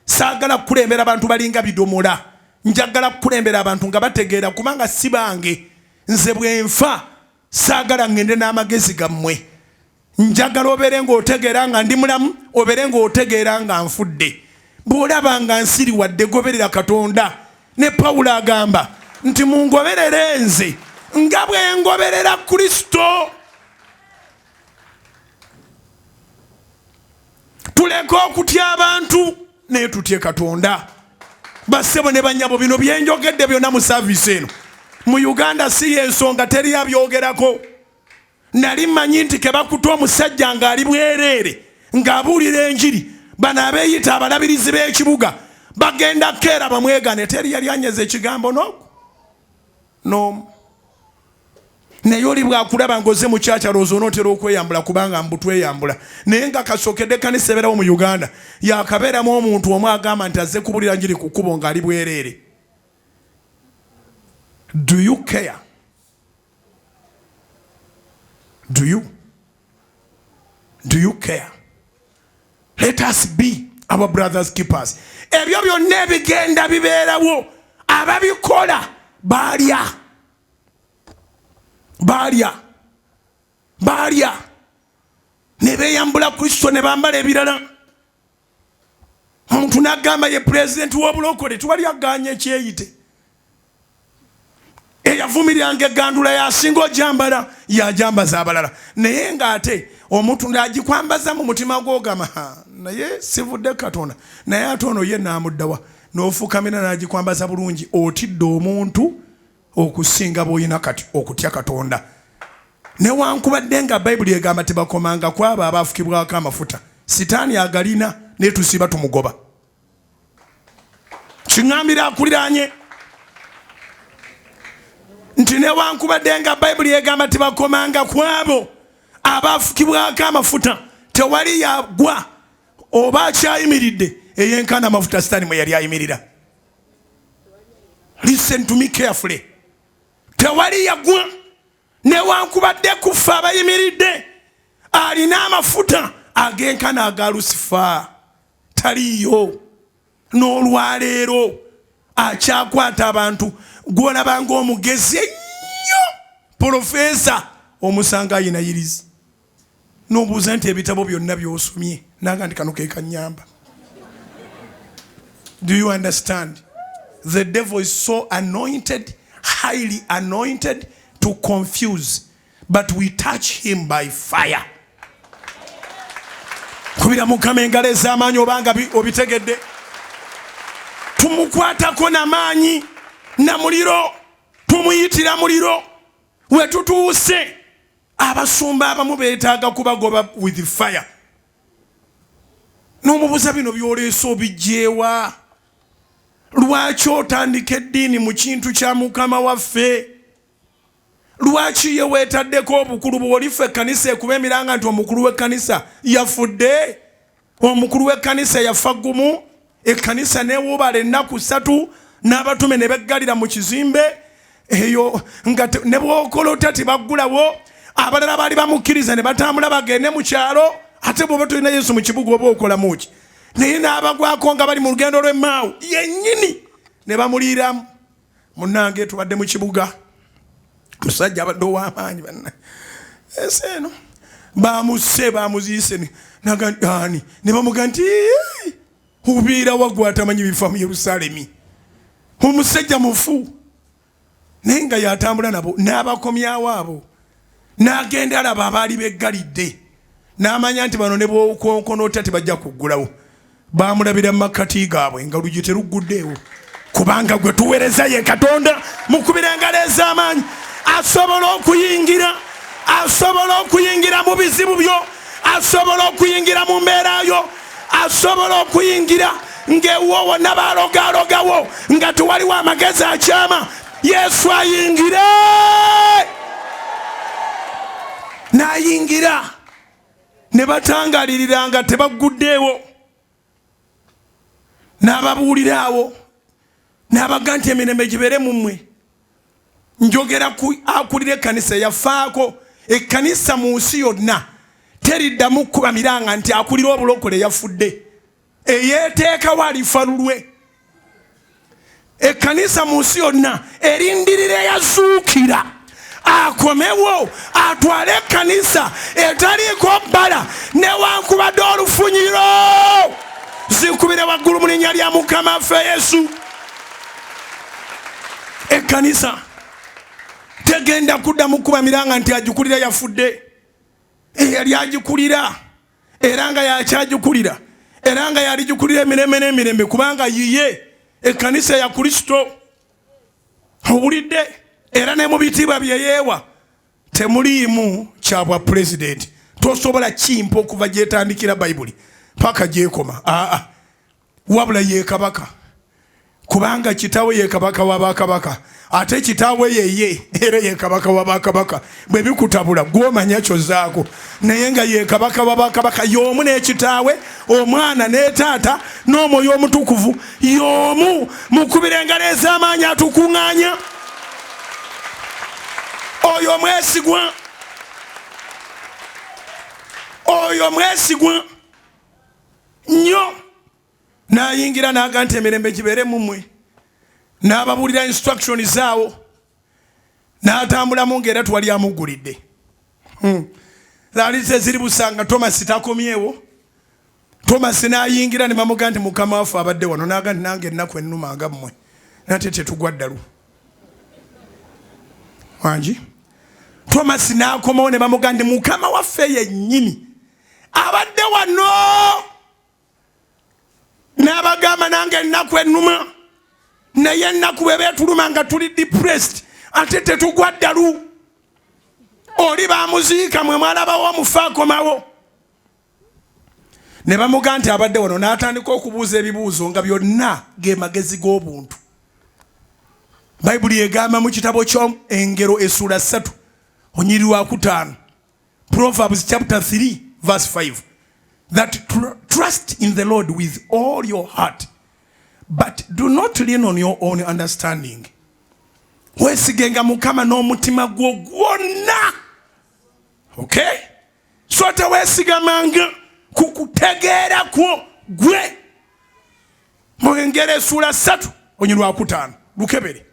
saagala kukulembera bantu balinga bidomola. Njagala kukulembera abantu nga bategeera, kubanga si bange. Nze bwenfa saagala ngende n'amagezi gammwe. Njagala obeere ng'otegeera nga ndi mulamu, obeere ng'otegeera nga nfudde. Bw'olaba nga nsiriwadde, goberera Katonda. Ne Pawulo agamba nti mungoberere nze nga bwe ngoberera Kristo. Tuleke okutya abantu, naye tutye Katonda. Bassebo ne banyabo, bino byenjogedde byonna mu service eno mu Uganda si yensonga, teri abyogerako. Nali mmanyi nti kebakuta omusajja ng'ali bwereere ng'abuulira enjiri, bano abeeyita abalabirizi b'ekibuga bagenda keera bamwegane. Teri yali anyeza ekigambo n'ogu n'omu. Naye oli bwakulaba ng'ozze mu kyakyalowooza onootera okweyambula, kubanga mbutweyambula. Naye nga kasookedde ekkanisa ebeerawo mu Uganda yakabeeramu omuntu omu agamba nti azze kubulira njiri ku kkubo ng'ali bwereere. Do you care? Do you care? Let us be our brothers keepers. Ebyo byonna ebigenda bibeerawo, ababikola baalya, baalya, baalya ne beeyambula Kristo ne bambala ebirala. Omuntu n'agamba ye pulezidenti w'obulokole, tewali aganya ekyeyite. Eyavumiryanga egandula yasinga ojambala, yajambaza abalala. Naye ng'ate omuntu ng'agikwambaza mu mutima gwogamba, naye sivudde Katonda, naye ate ono ye naamuddawa n'ofukamira n'agikwambaza bulungi. Otidde omuntu okusinga bw'olina kati okutya Katonda, newankubadde nga Bayibuli egamba tebakomanga ku abo abaafukibwako amafuta. Sitaani agalina, naye tusiba tumugoba. Kiŋambira akuliranye nti newankubadde nga Bayibuli egamba tebakomanga ku abo abaafukibwako amafuta, tewali yagwa oba akyayimiridde eyenkana amafuta Sitaani mwe yali ayimirira. Listen to me carefully. Tewali yagwa newankubadde kufa abayimiridde alina amafuta agenkana aga Lusifa, taliiyo. N'olwaleero akyakwata abantu. Gwolabanga omugezi ennyo, professor, omusanga ayinayirizi, nobuuza nti ebitabo byonna byosomye, naga nti kano kekanyamba. Do you understand? The devil is so anointed, highly anointed to confuse, but we touch him by fire. Kubira Mukama engalo ez'amaanyi obanga obitegedde. Tumukwatako namaanyi na muliro, tumuyitira muliro. Wetutuuse, abasumba abamu beetaaga kubagoba with fire. N'omubuuza, bino byoleese obijjeewa? Lwaki otandika eddiini mu kintu kya Mukama waffe? Lwaki ye weetaddeko obukulu? Bwolifa ekkanisa ekuba emiranga nti omukulu w'ekkanisa yafudde. Omukulu w'ekkanisa yafa gumu, ekkanisa newuubala ennaku 3, n'abatume ne beggalira mu kizimbe eyo nga ne bwokolota tebaggulawo. Abalala baali bamukkiriza ne batambula bagende mu kyalo. Ate bw'oba tolina Yesu mu kibuga, oba okolamu ki? Naye n'abagwako nga bali mu lugendo lw'emmaawo yennyini ne bamuliiramu. Munnange, tubadde mu kibuga, musajja abadde ow'amaanyi, banna ensi eno bamusse, bamuziise. Ani ne bamuga nti, "Ii, obeera wa gwatamanyi bifa mu Yerusaalemi? Omusajja mufu." Naye nga yatambula nabo n'abakomyawo abo, n'agenda alaba abaali beggalidde, n'amanya nti bano ne bwokonkona otya tebajja kuggulawo. Bamulabira mu makkati gaabwe nga lugi terugguddeewo, kubanga gwe tuweereza ye Katonda. Mukubira engalo ez'amaanyi. Asobola okuyingira, asobola okuyingira mu bizibu byo, asobola okuyingira mu mbeera yo, asobola okuyingira ng'ewuwo wonna balogaalogawo nga tewaliwo amagezi akyama. Yesu ayingire. N'ayingira ne batangalirira nga tebagguddeewo, n'ababuulira awo n'abaga nti emirembe gibeere mu mmwe. Njogera ku akulira ekkanisa eyafaako ekkanisa mu nsi yonna, teriddamu kukuba miranga nti akulira obulokole yafudde, eyeeteekawo alifa lulwe. Ekkanisa mu nsi yonna erindirira eyazuukira akomewo atwale ekkanisa etaliiko bbala newankubadde olufunyiro. Zikubire waggulu mu linnya lya Mukama waffe Yesu. Ekkanisa tegenda kuddamu kuba miranga nti agikulira yafudde. Eyali agikulira era nga yakyagikulira era nga yaligikulira emirembe n'emirembe, kubanga yiye ekkanisa ya Kristo. Owulidde? Era ne mu bitiibwa bye yeewa temuliimu kya bwa pulezidenti. Tosobola kimpa okuva gyetandikira Bayibuli paka gyekoma. Aa, wabula ye kabaka, kubanga kitawe ye kabaka wa bakabaka, ate kitaawe yeye era ye kabaka wa bakabaka. Bwe bikutabula gwomanya kyozaako, naye nga ye kabaka wa bakabaka y'omu n'ekitaawe, omwana ne taata n'omwoyo omutukuvu y'omu. Mukubira engalo ez'amaanyi atukuŋŋaanya oyo mwesigwa, oyo mwesigwa nnyo. N'ayingira n'aga nti emirembe gibeere mu mmwe, n'ababuulira instruction zaawo, n'atambulamu ng'era twali amuggulidde. Zaali teziri busanga Tomasi takomyewo. Tomasi n'ayingira ne bamugaa nti Mukama waffe abadde wano, n'aga nti nange ennaku ennuma nga mmwe, nate tetugwa ddalu. Wangi Tomasi n'akomawo ne bamugaa nti Mukama waffe yennyini abadde wano, n'abagamba nange ennaku ennuma, naye ennaku bwe beetuluma nga tuli depressed ate tetugwa ddalu. Oli bamuziika mwe mwalabawo omufu akomawo, ne bamuga nti abadde wano, n'atandika okubuuza ebibuuzo nga byonna ge magezi g'obuntu. Bayibuli egamba mu kitabo ky'Engero essuula 3 olunyiriri lwa 5, Proverbs chapter 3 verse 5, that trust in the Lord with all your heart, but do not lean on your own understanding. Weesigenga Mukama n'omutima gwo gwonna, okay? So teweesigamanga ku kutegeera kwo gwe. Mu Engero essuula 3 olunyiriri lwa 5, lukebere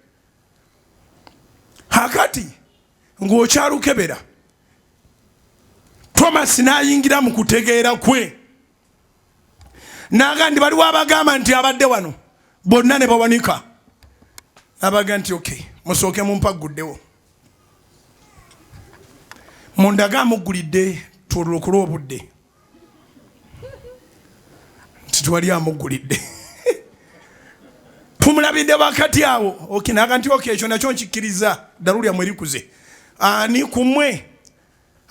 hakati ng'okyalukebera. Tomasi n'ayingira mu kutegeera kwe n'aga nti baliwo abagamba nti abadde wano, bonna ne bawanika. Abaga nti okay, musooke mumpagguddewo mundaga amuggulidde, tulukule obudde nti twali amuggulidde tumulabidde wakati awo. Okay, naga nti okay, ekyo nakyo nkikkiriza, ddalu lyammwe likuze. Ani kumwe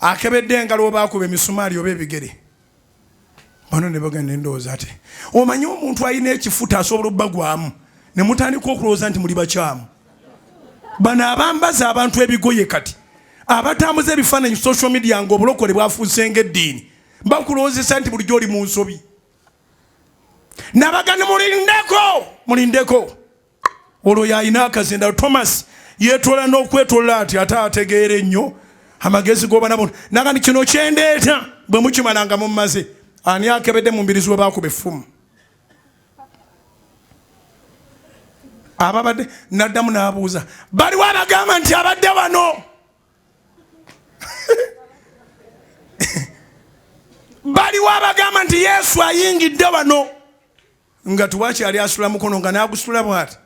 akebedde engalo oba akuba emisumaali oba ebigere? Bano ne bagenda endowooza ate omanyi omuntu alina ekifuta asobola obbagwamu ne mutandika okulowooza nti muli bakyamu. Bano abambaza abantu ebigoye kati abatambuza ebifaananyi social media nga obulokole bwafuuse ng'eddiini, bakulowoozesa nti bulijjo oli mu nsobi. Nabagani mulindeko, mulindeko, olwo yalina akazinda. Thomas yeetoola n'okwetoola ati ate ategeera ennyo amagezi g'obana buno, naga nti kino kyendeeta bwe mukimala nga mummaze, ani akebedde mu mbirizi we baakuba effumu ababadde? Naddamu n'abuuza, baliwo abagamba nti abadde wano? Baliwo abagamba nti Yesu ayingidde wano? Nga tuwakyali asula mukono nga n'agusula bwati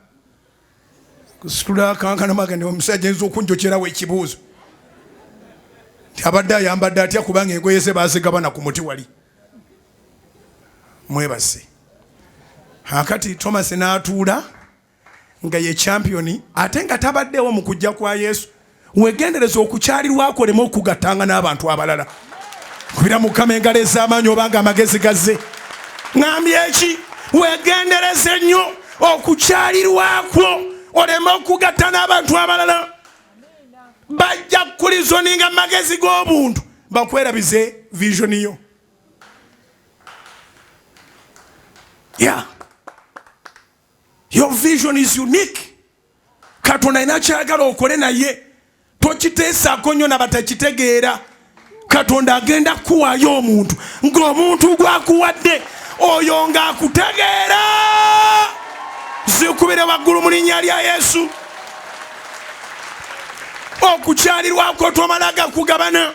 kusitula kankana magende omusajja ayinza okunjokyerawo ekibuuzo nti abadde ayambadde atya, kubanga engoye ze bazigabana ku muti wali. Mwebase akati Thomas n'atuula nga ye champion ate nga tabaddewo mu kujja kwa Yesu. Wegendereza okukyalirwako oleme okugattanga n'abantu abalala. Kubira Mukama engalo ez'amaanyi obanga amagezi gazze. Ŋambye eki? Wegendereze nnyo okukyalirwakwo. Oleme okugatta n'abantu abalala. Bajja kulizoninga magezi g'obuntu bakwerabize vision yo. Yeah. Your vision is unique. Katonda alina kyayagala okole naye tokiteesaako nnyo nabatakitegeera. Katonda agenda kukuwaayo omuntu ng'omuntu gwakuwadde oyo ng'akutegeera. Zikubire waggulu mu linnya lya Yesu. Okukyalirwako tomala gakugabana.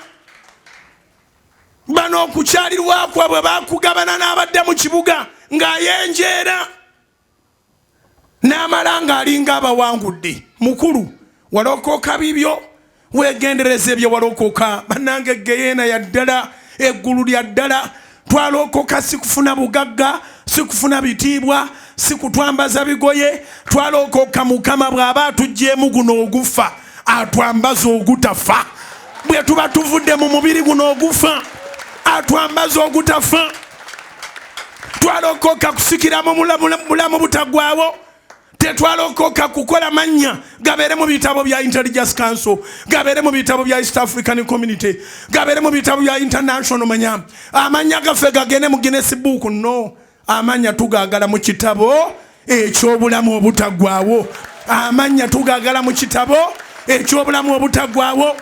Bano okukyalirwakwa bwe bakugabana n'abadde mu kibuga ng'ayenjeera n'amala ng'alinga abawangudde. Mukulu, walokoka bibyo, weegendereza ebyo walokoka. Bannange, geyeena ya ddala, eggulu lya ddala. Twalokoka si kufuna bugagga, si kufuna bitiibwa, si kutwambaza bigoye. Twalokoka Mukama bw'aba atuggyemu guno ogufa, atwambaza ogutafa. Bwe tuba tuvudde mu mubiri guno ogufa, atwambaza ogutafa. Twalokoka kusikira mu bulamu butaggwaawo. Tetwalokoka kukola mannya gabeere mu bitabo bya Intelligence Council, gabeere mu bitabo bya East African Community, gabeere mu bitabo bya international. Manya amannya gaffe gagende mu Guinness Book. No, amannya tugagala mu kitabo eky'obulamu obutaggwaawo. Amannya tugagala mu kitabo eky'obulamu obutaggwaawo.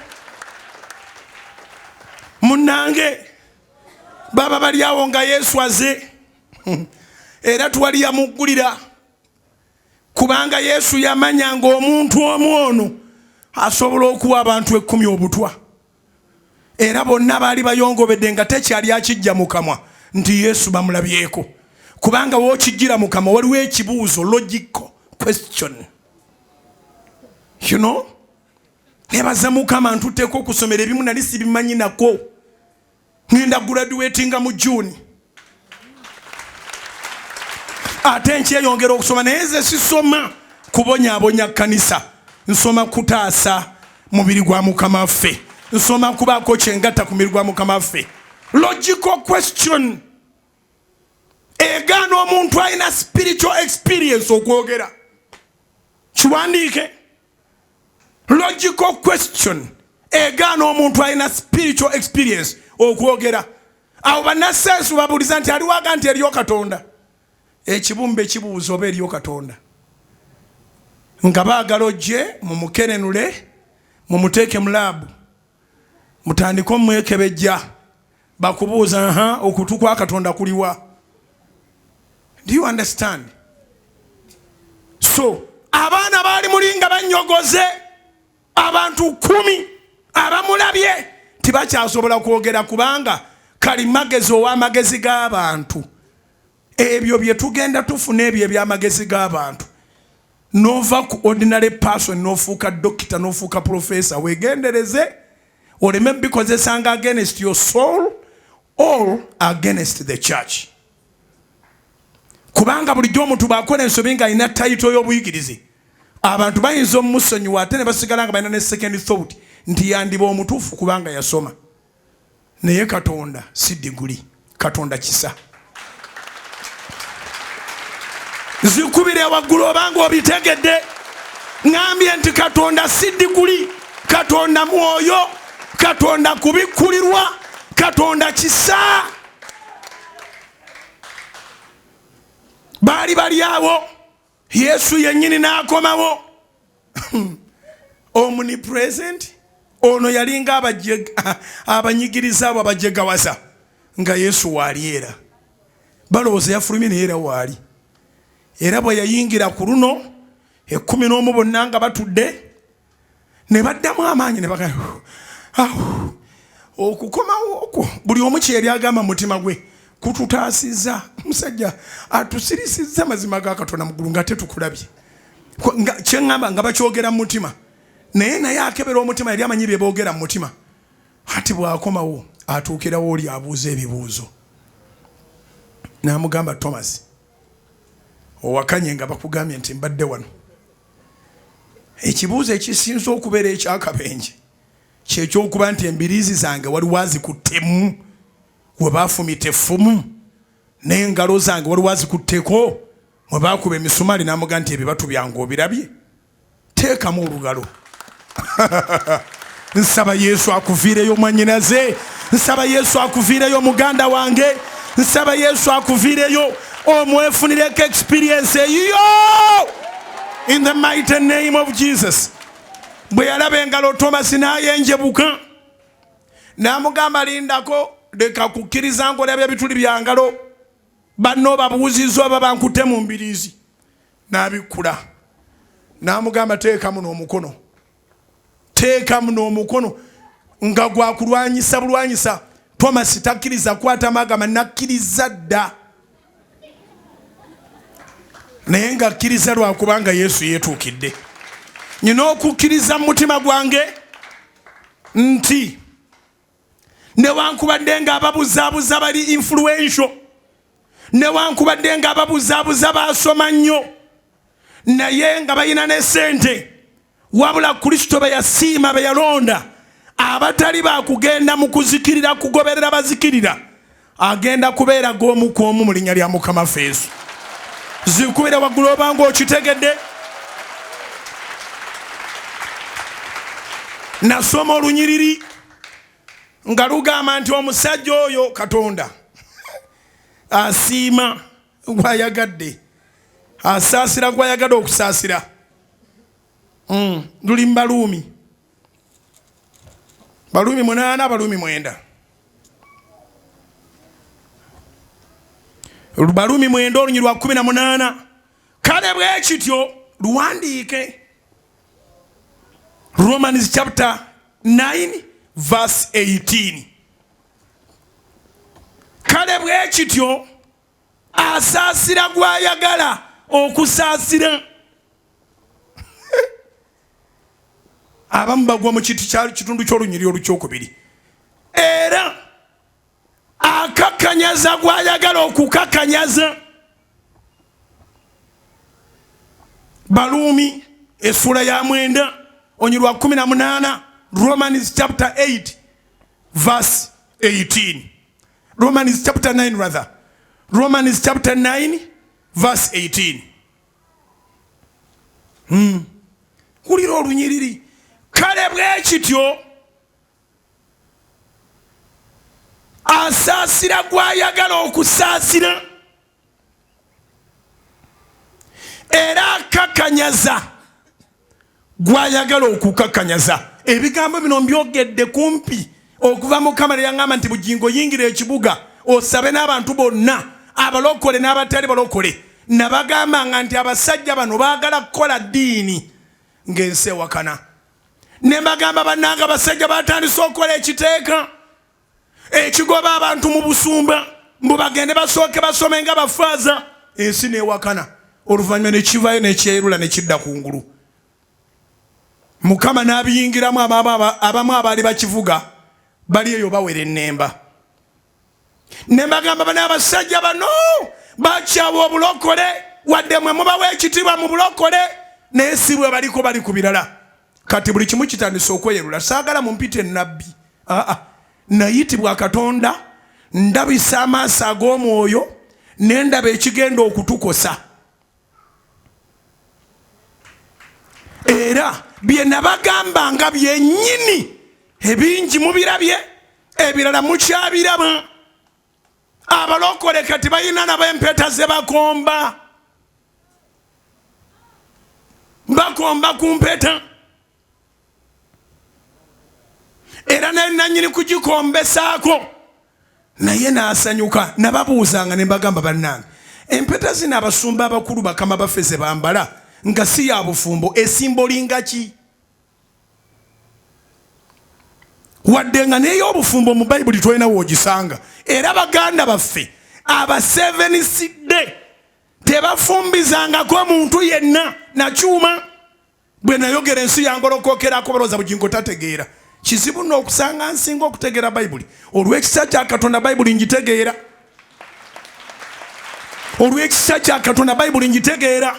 Munnange, baba bali awo nga Yesu aze, era twali yamuggulira, kubanga Yesu yamanya ng'omuntu omu ono asobola okuwa abantu 10 obutwa, era bonna baali bayongobedde nga tekyali akijja mu kamwa nti Yesu bamulabyeko, kubanga wookijjira mu kamwa waliwo ekibuuzo, logical question, you know. Nebaza Mukama ntuteeko okusomera ebimu nali sibimanyi nako. Ngenda graduatinga mu June, ate nkyeyongera okusoma, naye nze sisoma kubonyaabonya kkanisa, nsoma kutaasa mubiri gwa Mukama waffe, nsoma kubaako kyengatta ku mubiri gwa Mukama waffe. Logical question egaana omuntu alina spiritual experience okwogera. Kiwandiike. Logical question egaana omuntu alina spiritual experience okwogera. Awo bannasensu babuuliza nti aliwaga nti eriyo Katonda. Ekibumbe kibuuza oba eriyo Katonda, nga baagala ojje mumukenenule, mumuteeke mu lab, mutandike omwekebejja. Bakubuuza, ha, okutu kwa Katonda kuliwa? Do you understand? So abaana baali muli nga banyogoze abantu 10 abamulabye tibakyasobola kwogera, kubanga kalimagezi ow'amagezi g'abantu, ebyo bye tugenda tufuna, ebyo eby'amagezi g'abantu, nova ku ordinary person n'ofuuka dokita, n'ofuuka professor, weegendereze oleme bikozesanga against your soul or against the church, kubanga bulijjo omuntu bw'akola ensobi ng'alina title y'obuyigirize, abantu bayinza omumusonyiwa, ate ne basigala nga balina ne second thought nti yandiba omutuufu kubanga yasoma. Naye Katonda si diguli, Katonda kisa. Zikubire waggulu obanga obitegedde. Ŋambye nti Katonda si diguli, Katonda mwoyo, Katonda kubikkulirwa, Katonda kisa. Baali bali awo, Yesu yennyini n'akomawo, omnipresent. Ono yalinga abanyigiriza abo abajegawaza nga Yesu waali, era balowooza yafulumye, naye era waali. Era bwe yayingira ku luno 11 bonna nga batudde, ne baddamu amaanyi ne baga okukomawo okwo buli omu kyeyali agamba mutima gwe kututaasizza, omusajja atusirisizza mazima ga Katonda mu ggulu nga tetukulabye. Kyeŋŋamba nga bakyogera mu mutima, naye akebera omutima, yali amanyi bye boogera mu mutima. Ati bw'akomawo atuukirawo oli abuuza ebibuuzo, n'amugamba, "Thomas, owakanye nga bakugambye nti mbadde wano." Ekibuuzo ekisinza okubeera ekyakabenje kyekyokuba nti embiriizi zange waliwo azikuttemu we baafumita effumu, n'engalo zange waliwo azikutteko mwe baakuba emisumaali. N'amuga nti, "Ebibatu byange obirabye?" Teekamu olugalo. Nsaba Yesu akuviireyo mwanyinaze, nsaba Yesu akuviireyo muganda wange, nsaba Yesu akuviireyo omwefunireko experience eyiyo in the mighty name of Jesus. Bwe yalaba engalo Tomasi n'ayenjebuka n'amugamba, lindako, leka kukkiriza nkolabya bituli bya ngalo, banno babuuzizza oba bankutte mu mbiriizi. N'abikkula n'amugamba, teekamu n'omukono, teekamu n'omukono, nga gwakulwanyisa bulwanyisa. Tomasi takkiriza kukwatamu, agamba nakkiriza dda, naye ng'akkiriza lwakubanga Yesu yeetuukidde. Nyina okukkiriza mu mutima gwange nti newankubadde nga ababuzaabuza bali influential, newankubadde nga ababuzaabuza basoma nnyo, naye nga balina ne ssente, wabula Kristo be yasiima, be yalonda, abatali bakugenda mu kuzikirira kugoberera bazikirira, agenda kubeera g'omu ku omu mu linnya lya Mukama ffe Yesu. Zikubira waggulu obanga okitegedde. Nasoma olunyiriri nga lugamba nti omusajja oyo Katonda asiima gwayagadde, asaasira gwayagadde okusaasira. Luli mu Baluumi, Baluumi 8, Baluumi 9, Baluumi 9, olunyi lwa 18. Kale bwe kityo luwandiike, Romans chapter 9 verse 18. Kale bwe kityo asaasira gwayagala okusaasira. Abamu bagwa mu kitundu ky'olunyiri olukyokubiri. Era akakanyaza gwayagala okukakanyaza. Baluumi essuula ya 9 onyi lwa 18, Romans chapter 8 verse 18, Romans chapter 9 rather, Romans chapter 9 verse 18. Wulira olunyiriri, kale bwe kityo asaasira gwayagala okusaasira, era akakanyaza gwayagala okukakanyaza. Ebigambo bino mbyogedde kumpi okuva Mukama lwe yaŋŋamba nti, Bugingo, yingira ekibuga osabe n'abantu bonna, abalokole n'abatali balokole. Nabagambanga nti abasajja bano baagala kukola ddiini ng'ensi ewakana. Ne mbagamba, bannanga, abasajja batandise okukola ekiteeka ekigoba abantu mu busumba, mbu bagende basooke basome nga bafaaza. Ensi newakana, oluvannyuma nekivayo nekyerula nekidda ku ngulu. Mukama n'abiyingiramu. Abamu abaali bakivuga bali eyo bawera ennemba. Ne mbagamba, bano abasajja bano bakyawa obulokole, wadde mwe mubawa ekitiibwa mu bulokole, naye si bwe baliko, bali ku birala. Kati buli kimu kitandise okweyerula. Saagala mumpite nabbi, aa, nayitibwa Katonda. Ndabisa amaaso ag'omwoyo ne ndaba ekigenda okutukosa, era bye nabagamba nga byennyini ebingi mubirabye, ebirala mukyabiraba. Abalokole kati balina nabo empeta ze bakomba, bakomba ku mpeta, era naye nanyini kugikombesaako naye n'asanyuka. Nababuuzanga ne mbagamba, bannange, empeta zino abasumba abakulu bakama baffe ze bambala nga si ya bufumbo, esimbolinga ki? Wadde nga n'ey'obufumbo mu Bayibuli tolina woogisanga. Era baganda baffe abaseveniside tebafumbizangako muntu yenna nakyuma. Bwe nayogera ensi yangolokokerako, balowooza Bugingo tategeera. Kizibu nno okusanga nsinga okutegeera Bayibuli. Olw'ekisa kya Katonda Bayibuli ngitegeera, olw'ekisa kya Katonda Bayibuli ngitegeera,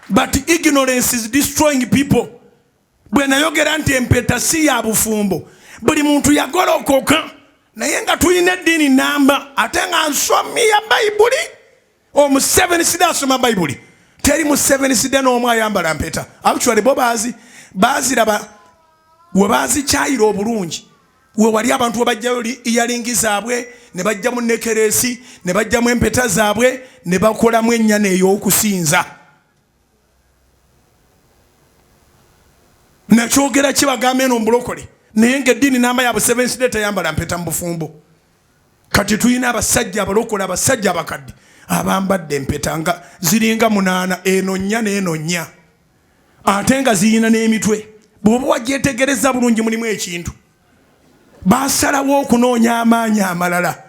but ignorance is destroying people. Bwe nayogera nti empeta si ya bufumbo, buli muntu yagolokoka, naye nga tulina eddiini namba, ate nga nsomi ya Bayibuli, omuseveniside asoma Bayibuli. Teri mu Seventh Day n'omu ayambala mpeta. Actually bo bazi baziraba we bazikyayira obulungi, we wali abantu we bajjayo earring zaabwe, ne bajjamu nekeresi, ne bajjamu empeta zaabwe, ne bakolamu ennyana ey'okusinza. Nakyogera kibagamba eno mbulokole, naye ng'eddiini namba yaabwe Seventh Day teyambala mpeta mu bufumbo. Kati tulina abasajja abalokole, abasajja abakadde abambadde empeta nga ziringa 8, eno 4 n'eno 4, ate nga zirina n'emitwe. Bw'oba wagyetegereza bulungi mulimu ekintu. Basalawo okunoonya amaanyi amalala.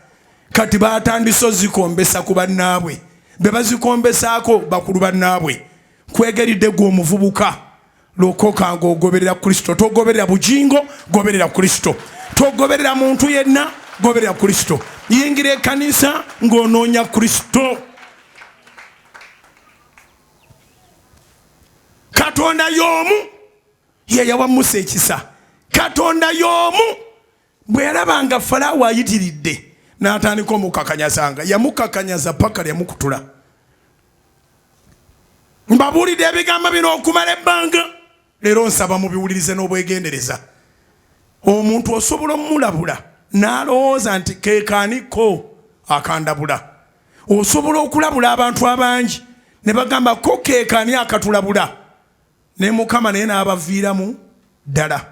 Kati batandise ozikombesa ku bannaabwe, be bazikombesaako bakulu bannaabwe. Kwegeridde gwe omuvubuka, lokoka ng'ogoberera Kristo. Togoberera Bujingo, goberera Kristo. Togoberera muntu yenna, goberera Kristo. Yingira ekkanisa ng'onoonya Kristo. Katonda y'omu ye yawa Musa ekisa. Katonda y'omu bwe yalaba nga Falaawo ayitiridde n'atandika omukakanyazanga, yamukakanyaza paka lyamukutula. Mbabuulidde ebigambo bino okumala ebbanga, leero nsaba mubiwulirize n'obwegendereza. Omuntu osobola omulabula n'alowooza nti keekaaniko akandabula. Osobola okulabula abantu abangi ne bagamba ko keekaani akatulabula, ne Mukama naye n'abaviiramu ddala.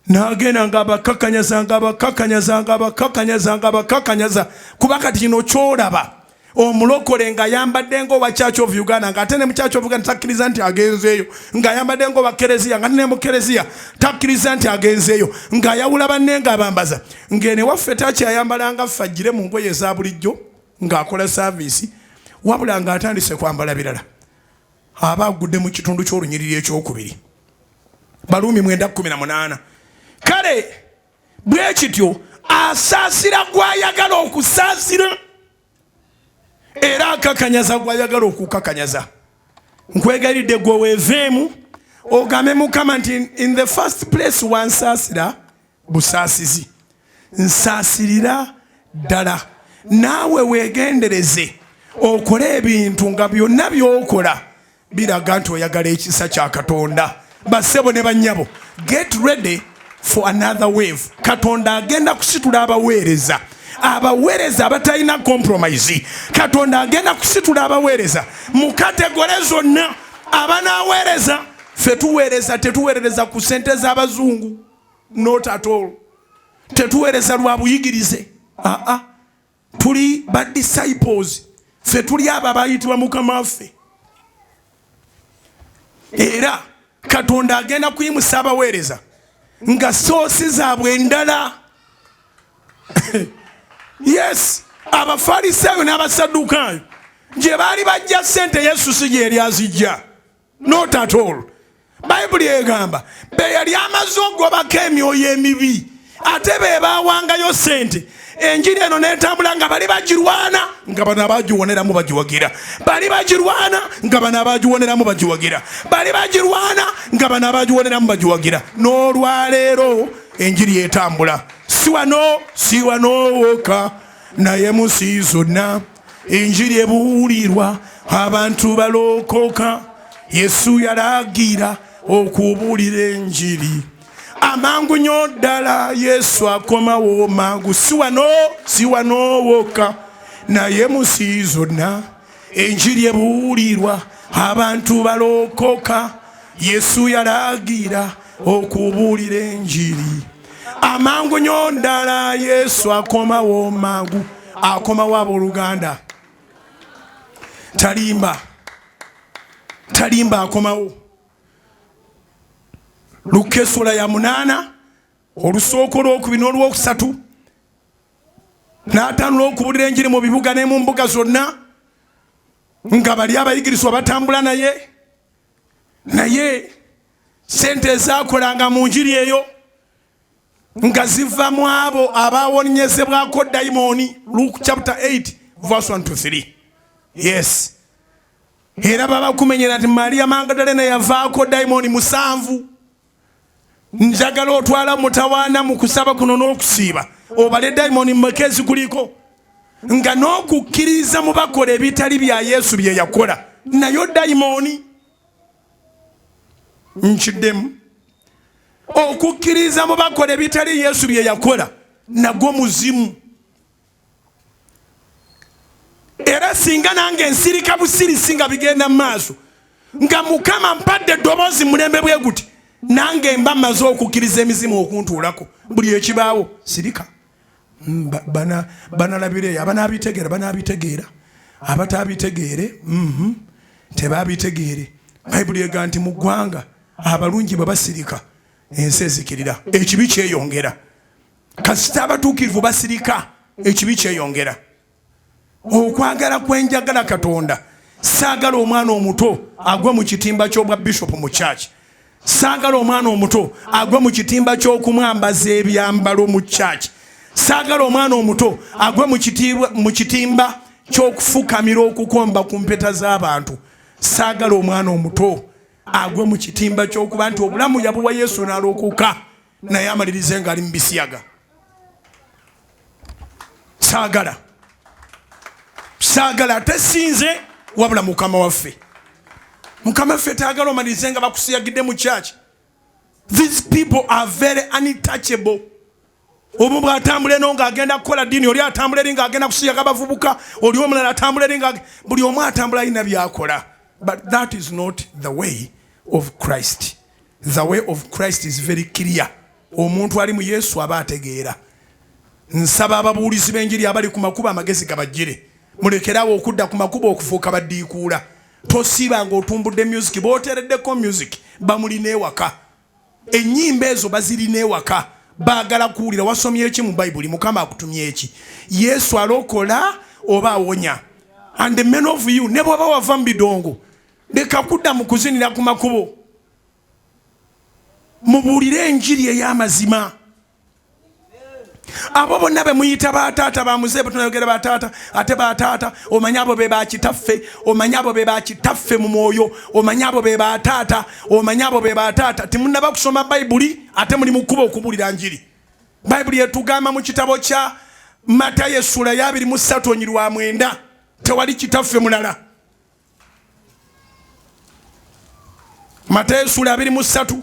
N'agenda ng'abakakanyaza, ng'abakakanyaza, ng'abakakanyaza, ng'abakakanyaza. Kuba kati kino ky'olaba omulokole ng'ayambadde ng'owa Church of Uganda, ng'ate ne mu Church of Uganda takkiriza nti agenzeeyo, ng'ayambadde ng'owa kereziya, ng'ate ne mu kereziya takkiriza nti agenzeeyo, ng'ayawula banne ng'abambaza ng'ene waffe takyayambala nga ffe agire mu ngoye eza bulijjo ng'akola saaviisi, wabula ng'atandise kwambala birala. Aba agudde mu kitundu ky'olunyiriri ekyokubiri, Baluumi 9:18. Kale bwe kityo asaasira gw'ayagala okusaasira, era akakanyaza gw'ayagala okukakanyaza. Nkwegayiridde gwe weeveemu ogambe Mukama nti in the first place wansaasira busaasizi, nsaasirira ddala. Naawe weegendereze okole ebintu nga byonna by'okola biraga nti oyagala ekisa kya Katonda. Bassebo ne bannyabo, get ready for another wave. Katonda agenda kusitula abaweereza, abaweereza abatalina compromise. Katonda agenda kusitula abaweereza mu category zonna abanaaweereza. Ffe tuweereza, tetuweerereza ku ssente z'abazungu, not at all. Tetuweereza lwa buyigirize, aa, tuli ba disciples. Ffe tuli abo abayitibwa Mukama waffe. Era Katonda agenda kuyimusa abaweereza nga source zaabwe endala. Yes, Abafalisaayo n'Abasaddukaayo gye baali bajja ssente, Yesu si gye yali azijja, not at all. Bayibuli egamba be yali amaze ogobako emyoyo emibi, ate be baawangayo ssente. Enjiri eno netambula nga bali bagirwana, nga bano abagiwoneramu bagiwagira, bali bagirwana, nga bano abagiwoneramu bagiwagira, bali bagirwana, nga bano abagiwoneramu bagiwagira. N'olwaleero enjiri etambula, si wano, si wano wokka, naye mu nsi zonna enjiri ebuulirwa, abantu balokoka. Yesu yalagira okubuulira enjiri amangu nnyo ddala. Yesu akomawo mangu. Si wano, si wano wokka, naye mu nsi zonna enjiri ebuulirwa, abantu balokoka. Yesu yalagira okubuulira enjiri amangu nnyo ddala. Yesu akomawo mangu, akomawo. Abooluganda, talimba, talimba, akomawo. Lukka essula ya 8, olusooka olwokubiri n'olwokusatu. N'atandula okubulira enjiri mu bibuga ne mu mbuga zonna, nga bali abayigirizwa batambula naye. Naye sente ezakolanga mu njiri eyo nga ziva mu abo abawonyezebwako dayimooni. Luke chapter 8 verse 1 to 3. Yes, era babakumenyera nti Mariya Magadalena yavaako dayimooni 7. Njagala otwala mutawaana mu kusaba kuno n'okusiiba, obale dayimooni mmeka ezikuliko, nga n'okukkiriza mu bakola ebitali bya Yesu bye yakola. Nayo dayimooni. Nkiddemu, okukkiriza mu bakola ebitali Yesu bye yakola nagwo muzimu. Era singa nange nsirika busirisi nga bigenda mu maaso, nga Mukama mpadde eddoboozi mulembe bwe guti, nange mba mmaze okukkiriza emizimu okuntuulako. Buli ekibaawo sirika. Banalabira eyo, abanaabitegeera banaabitegeera, abataabitegeere tebabitegeere. Bayibuli ega nti mu ggwanga abalungi bwe basirika ensi ezikirira, ekibi kyeyongera. Kasita abatuukirivu basirika, ekibi kyeyongera. Okwagala kwenjagala Katonda, saagala omwana omuto agwe mu kitimba ky'obwa bishopu mu kyaki. Saagala omwana omuto agwe mu kitimba ky'okumwambaza ebyambalo mu kyaki. Saagala omwana omuto agwe mu kitimba ky'okufukamira okukomba ku mpeta z'abantu. Saagala omwana omuto agwe mu kitimba ky'okuba nti obulamu yabuwa Yesu n'alokoka, naye amalirize ng'ali mu bisiyaga. Saagala, saagala, ate sinze wabula Mukama waffe. Mukama waffe taagala omalirize nga bakusiyagidde mu kyaki. These people are very untouchable. Omu bw'atambula eno ng'agenda kukola ddiini, oli atambula eri ng'agenda kusiyaga abavubuka, oli omulala atambula eri nga buli omu atambula alina by'akola. But that is not the way of Christ. The way of Christ is very clear. Omuntu ali mu Yesu aba ategeera. Nsaba ababuulizi b'enjiri abali ku makubo amagezi gabajjire, mulekerawo okudda ku makubo okufuuka baddiikuula. Tosiiba ng'otumbudde music, booteereddeko music bamulina ewaka, ennyimba ezo bazirina ewaka, baagala kuwulira wasomye eki mu Bayibuli, Mukama akutumye eki, Yesu alokola oba awonya. And the many of you, ne bw'oba wava mu bidongo, leka kudda mu kuzinira ku makubo. Mubuulire enjiri ey'amazima. Abo bonna be muyita bataata bamuze, bwetunayogera bataata ate bataata, omanyi abo be bakitaffe, omanyi abo be bakitaffe mu mwoyo, omanyi abo be bataata, omanyi abo be bataata. Temunnaba kusoma Bayibuli ate muli mu kkuba okubuulira njiri. Bayibuli etugamba mu kitabo kya Matayo essula ya 23 onyi lwa 9, tewali kitaffe mulala. Matayo essula 23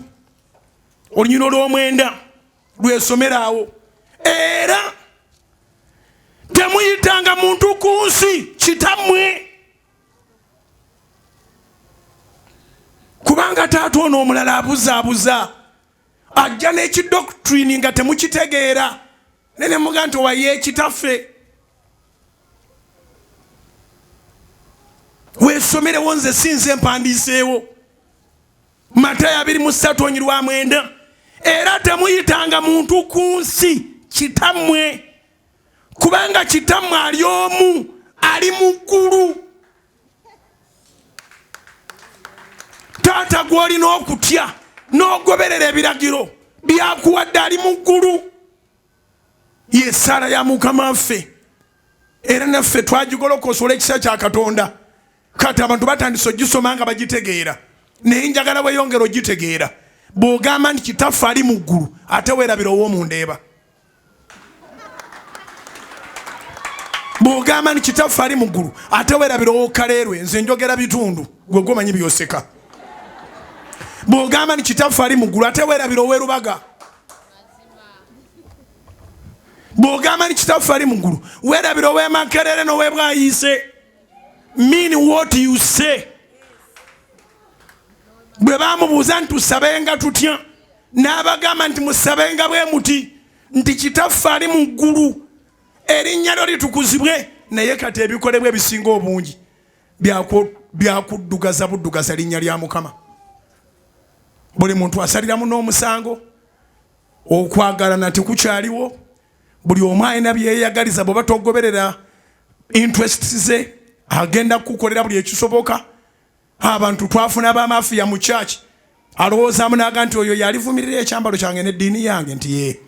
olunyiriri olw'omwenda lwesomera awo. Era temuyitanga muntu ku nsi kitammwe, kubanga taata ono omulala abuzaabuza, ajja n'ekidoctrine nga temukitegeera, naye nemuga nti owaye ekitaffe. Weesomerewo, nze sinze mpandiiseewo. Matayo 23 onyi lwa 9, era temuyitanga muntu ku nsi kitammwe, kubanga kitammwe ali omu, ali mu ggulu. Taata gw'olina okutya n'ogoberera ebiragiro byakuwadde ali mu ggulu. Ye ssaala ya Mukama waffe, era naffe twagigolokosa olw'ekisa kya Katonda. Kati abantu batandise ogisoma nga bagitegeera, naye njagala weyongera ogitegeera. Bw'ogamba nti kitaffe ali mu ggulu, ate weerabira ow'omundeeba. Bw'ogamba nti kitaffe ali mu ggulu, ate weerabira ow'okaleerwe. Nze njogera bitundu, gwe gwomanyi byoseka. Bw'ogamba nti kitaffe ali mu ggulu, ate weerabira ow'erubaga. Bw'ogamba nti kitaffe ali mu ggulu, weerabira ow'emakerere n'ow'ebwayiise. Mean what you say. Bwe bamubuuza nti tusabenga tutya, n'abagamba nti musabenga bwe muti nti kitaffe ali mu ggulu, erinnya lyo litukuzibwe. Naye kati ebikolebwa ebisinga obungi byakuddugaza buddugaza linnya lya Mukama. Buli muntu asaliramu n'omusango, okwagalana tekukyaliwo, buli omu alina byeyagaliza. Bw'oba togoberera interests ze, agenda kukukolera buli ekisoboka. Abantu twafuna bamafiya mu church, alowoozaamu naga nti oyo yalivumirira ekyambalo kyange n'eddiini yange, nti ye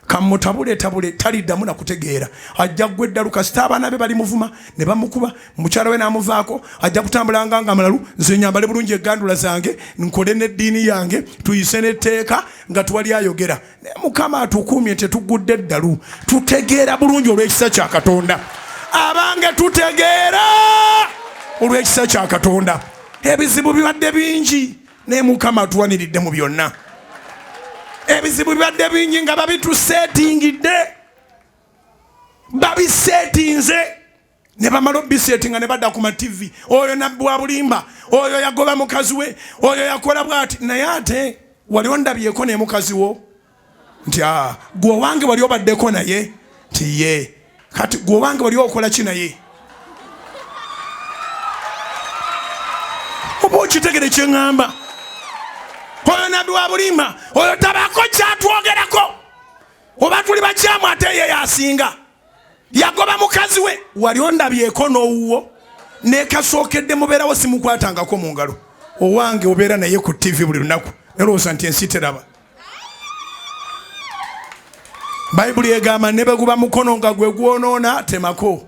kamutabule tabule, taliddamu nakutegeera, ajja ggwa eddalu. Kasita abaana be balimuvuma ne bamukuba, mukyala we n'amuvaako, ajja kutambulanga nga mulalu. Nze nyambale bulungi egandula zange, nkole n'eddiini yange, tuyise n'etteeka nga tuwali ayogera. Naye Mukama atukuumye, tetugudde eddalu, tutegeera bulungi olw'ekisa kya Katonda. Abange, tutegeera. Olw'ekisa kya Katonda, ebizibu bibadde bingi, naye Mukama atuwaniridde mu byonna. Ebizibu bibadde bingi nga babituseetingidde, babiseetinze ne bamala obiseetinga ne badda ku mativi. Oyo nabbi wa bulimba, oyo yagoba mukazi we, oyo yakola bw'ati. Naye ate wali ondabyeko ne mukazi wo nti gwe owange wali obaddeko naye? Nti ye. Kati gwe owange wali okola ki naye? Oba okitegere kye ŋŋamba? Oyo nabbi wa bulimba, oyo tabaako kyatwogerako, oba tuli bakyamu, ate ye yasinga. Yagoba mukazi we, wali ondabyeko n'owuwo? Nekasookedde mubeerawo simukwatangako mu ngalo. Owange obeera naye ku TV buli lunaku, nelowooza nti ensi teraba. Bayibuli egamba ne bwe guba mukono nga gwe gwonoona, temako.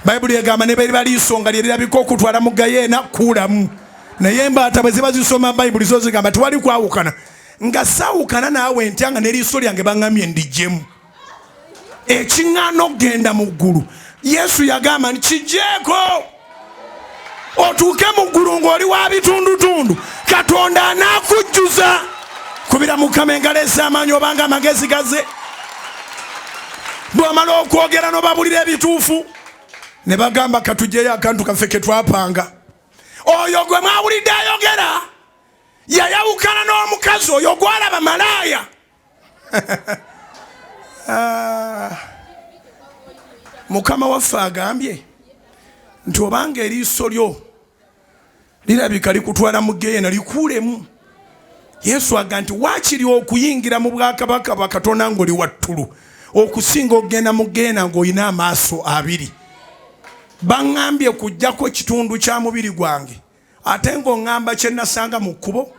Bayibuli egamba ne beriba liiso nga lyerirabyeko okutwala mu gayeena, kuulamu. Naye embaata bwe ziba zisoma Bayibuli zo zigamba tewali kwawukana. Nga saawukana naawe ntya nga n'eriiso lyange baŋŋambye ndijjemu? Ekiŋŋaana okugenda mu ggulu, Yesu yagamba nti kigyeko otuuke mu ggulu ng'oli wa bitundutundu, Katonda anaakujjuza. Kubira Mukama engalo ez'amaanyi obanga amagezi gaze. Bw'omala okwogera n'obabulira ebituufu, ne bagamba katugyeyo akantu kaffe ke twapanga. Oyo gwe mwawulidde ayogera yayawukana n'omukazi oyo gwalaba malaaya. Ah. Mukama waffe agambye nti obanga eriiso lyo lirabika likutwala mu geena, likuulemu. Yesu aga nti waakiri okuyingira mu bwakabaka bwa Katonda ng'oli wattulu okusinga okugenda mu geena ng'olina amaaso abiri. Baŋŋambye kujjako kitundu kya mubiri gwange, ate ng'oŋŋamba kye nasanga mu kkubo.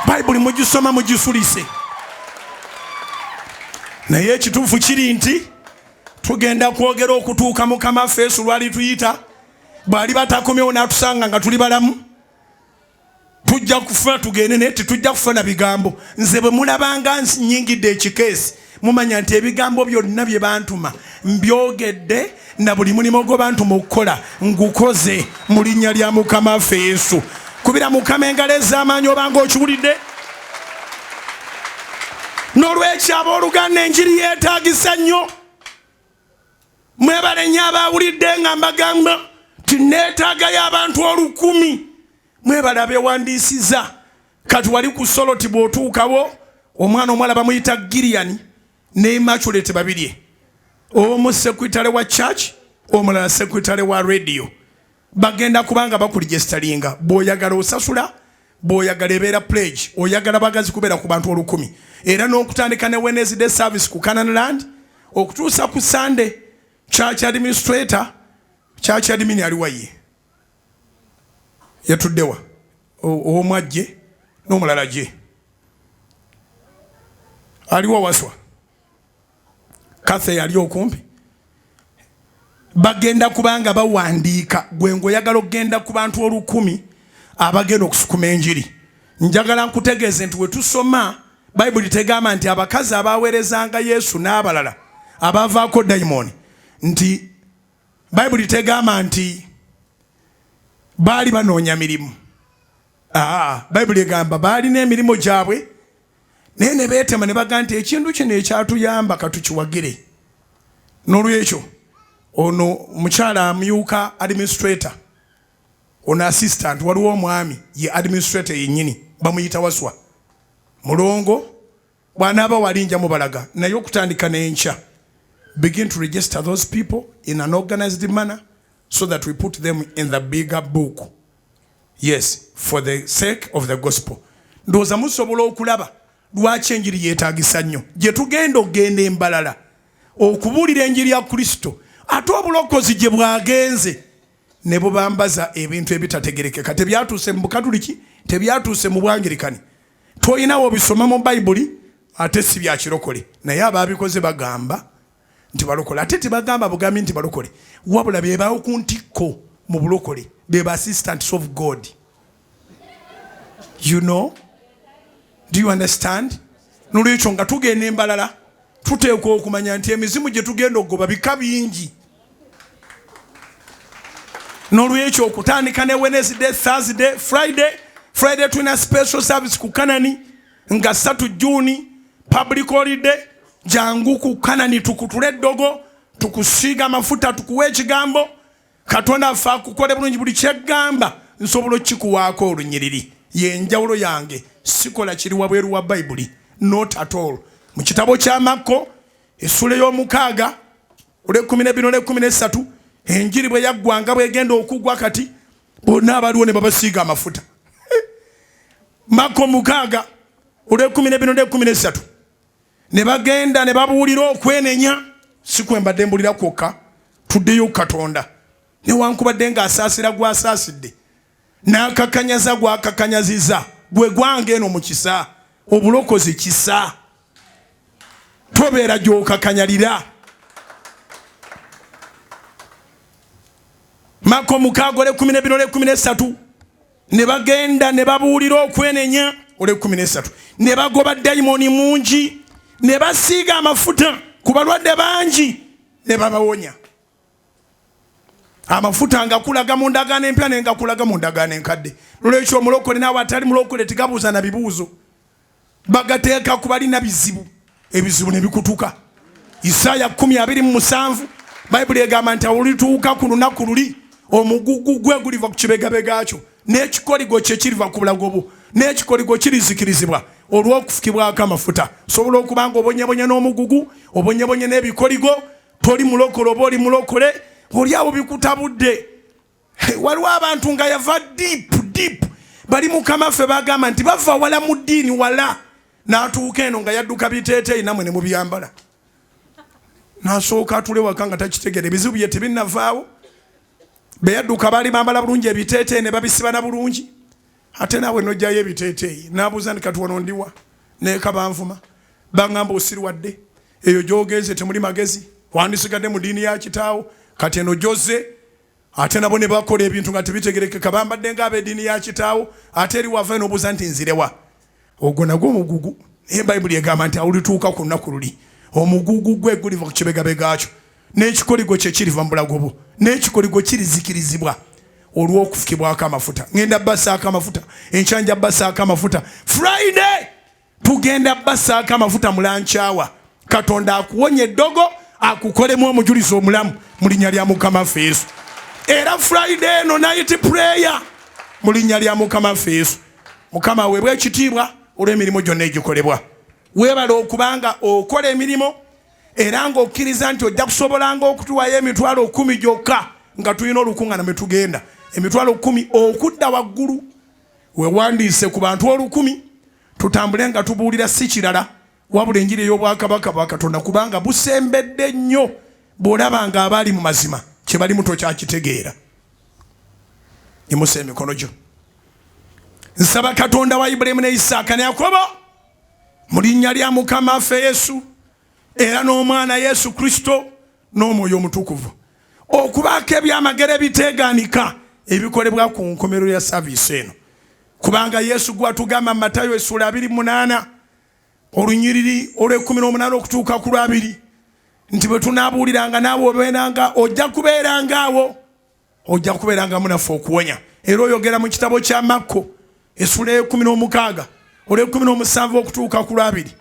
Bayibuli mugisoma mugisulise, naye ekituufu kiri nti tugenda kwogera okutuuka Mukama waffe Yesu lwali tuyita. Bw'aliba takomyewo n'atusanga nga tuli balamu, tujja kufa tugende, naye tetujja kufa na bigambo. Nze bwe mulabanga nyingidde ekikeesi, mumanya nti ebigambo byonna bye bantuma mbyogedde, na buli mulimu gwe bantuma okukola ngukoze mu linnya lya Mukama waffe Yesu. Kubira Mukama engalo ez'amaanyi obanga okiwulidde. N'olwekyo abooluganda, enjiri yeetaagisa nnyo. Mwebale nnyo abaawulidde nga mbagamba nti neetaagayo abantu 1000. Mwebale abeewandiisiza. Kati wali ku Soloti bw'otuukawo, omwana omuwala bamuyita Giriyani ne Immaculate Babirye, omu secretary wa church, omulala secretary wa radio. Bagenda kubanga bakuregisteringa. Bw'oyagala osasula, bw'oyagala ebeera pledge, oyagala bagazi kubeera ku bantu 1000. Era n'okutandika ne Wednesday service ku Canaan Land okutuusa ku Sunday, church administrator, church admin aliwa? Ye yatuddewa? Omu ajje n'omulala gye aliwo. Waswa Kathe yali okumpi. Bagenda kubanga bawandiika gwe ng'oyagala okugenda ku bantu 1000 abagenda okusukuma enjiri. Njagala nkutegeeze nti we tusoma Bayibuli tegamba nti abakazi abaweerezanga Yesu n'abalala abavaako dayimooni, nti Bayibuli tegamba nti baali banoonya mirimu. Bayibuli egamba baalina emirimu gyabwe, naye ne beetema ne baga nti ekintu kino ekyatuyamba katukiwagire. N'olwekyo ono mukyala amyuka administrator, ono assistant, waliwo omwami ye administrator yennyini, bamuyita Waswa Mulongo. Bw'anaaba wali nja mubalaga. Naye okutandika n'enkya, begin to register those people in an organized manner so that we put them in the bigger book, yes, for the sake of the gospel. Ndowooza musobola okulaba lwaki enjiri yeetagisa nnyo. Gye tugenda okugenda embalala okubuulira enjiri ya Kristo, ate obulokozi gye bwagenze ne bubambaza ebintu ebitategerekeka. Tebyatuuse mu Bukatuliki, tebyatuuse mu Bwangirikani, tolinawo obisoma mu Bayibuli, ate si bya kirokole. Naye ababikoze bagamba nti balokole, ate tebagamba bugambi nti balokole, wabula bebawo ku ntikko mu bulokole, beba assistants of God. You know, do you understand? Nolwekyo nga tugenda embalala, tuteekwa okumanya nti emizimu gye tugenda okugoba bika bingi. N'olwekyo okutandika ne Wednesday, Thursday, Friday, Friday tulina special service ku Kanani nga 3 Juni, public holiday. Jangu ku Kanani tukutule eddogo, tukusiiga amafuta, tukuwa ekigambo. Katonda affe akukole bulungi. Buli kyeggamba nsobola okukikuwaako olunyiriri. Yenjawulo yange, sikola kiri wabweru wa Bayibuli, not at all. Mu kitabo kya Makko essula ey'omukaaga olwekumi n'ebiri olwekumi n'essatu, enjiri bwe yaggwanga, bwegenda okuggwa kati, bonna abaliwo ne babasiiga amafuta. Makko 6:12-13, ne bagenda ne babuulira okwenenya. Si kwe mbadde mbulira kwokka, tuddeyo Katonda newankubadde ng'asaasira gw'asaasidde, n'akakanyaza gw'akakanyaziza. Gwe gwange eno mu kisa, obulokozi kisa, tobeera gy'okakanyalira. Mako 6:12-13, ne bagenda ne babuulira okwenenya. Olwekumi nesatu, ne bagoba dayimoni mungi, ne basiiga amafuta ku balwadde bangi ne babawonya. Amafuta nga kulaga mu ndagaano empya naye nga kulaga mu ndagaano enkadde. Lolwekyo omulokole naawe atali mulokole tigabuuza na bibuuzo, bagateeka ku balina bizibu, ebizibu ne bikutuka. Isaaya 127, Bayibuli egamba nti awolituuka ku lunaku luli, omugugu gwe guliva ku kibegabega kyo, n'ekikoligo kye kiriva ku bulago bwo, n'ekikoligo kirizikirizibwa olw'okufukibwako amafuta. Osobola okuba nga obonyebonye n'omugugu, obonyebonye n'ebikoligo, toli mulokole oba oli mulokole, oli awo bikutabudde. Waliwo abantu nga yava deep deep, bali mukama ffe bagamba nti bava wala mu ddiini wala, n'atuuka eno nga yadduka biteeteeyi namwe ne mubyambala, n'asooka atule waka nga takitegera, ebizibu bye tebinnavaawo. Beyadduka baali bambala bulungi ebiteeteeyi ne babisiba na bulungi, ate naawe nojjayo ebiteeteeyi. N'abuuza nti kati wano ndiwa? Neeka banvuma, baŋŋamba osirwadde, eyo gy'ogenze temuli magezi, wandisigadde mu ddiini ya kitaawo, kati eno gyozze. Ate nabo ne bakola ebintu nga tebitegerekeka, bambadde ng'ab'eddiini ya kitaawo, ate eri wava n'obuuza nti nzirewa? Ogwo nagwo omugugu. Naye Bayibuli egamba nti awulituuka ku lunaku luli, omugugu gwe guliva ku kibegabega kyo, n'ekikoligo kye kiriva mu bulago bwo, n'ekikoligo kirizikirizibwa olw'okufukibwako amafuta. Ŋŋenda basaako amafuta enkya, nja basaako amafuta Friday, tugenda basaako amafuta mu lunch hour. Katonda akuwonya eddogo, akukolemu omujulizi omulamu mu linnya lya Mukama ffe Yesu. Era Friday eno night prayer mu linnya lya Mukama ffe Yesu. Mukama aweebwa ekitiibwa olw'emirimu gyonna egikolebwa. Weebale okubanga okola emirimu era ng'okkiriza nti ojja kusobolanga okutuwayo 100,000 gyokka nga tulina olukuŋŋaana mwe tugenda, 10,000 okudda waggulu. Wewandiise ku bantu 1,000, tutambule nga tubuulira si kirala wabula enjiri ey'obwakabaka bwa Katonda, kubanga busembedde nnyo. Bw'olaba nga abaali mu mazima kye balimu tokyakitegeera. Imusa emikono gyo. Nsaba Katonda wa Ibulayimu ne Isaaka ne Yakobo, mu linnya lya Mukama waffe Yesu, era n'Omwana Yesu Kristo, n'Omwoyo Omutukuvu, okubaako ebyamagero ebiteegaanika ebikolebwa ku nkomerero ya service eno, kubanga Yesu gwatugamba mu Matayo essula 28 olunyiriri olw'18 okutuuka ku lwabiri nti bwe tunaabuuliranga naawe obeeranga, ojja kubeeranga awo, ojja kubeeranga munaffe okuwonya. Era oyogera mu kitabo kya Makko essula ey'e16 olw'e17 okutuuka ku lwabiri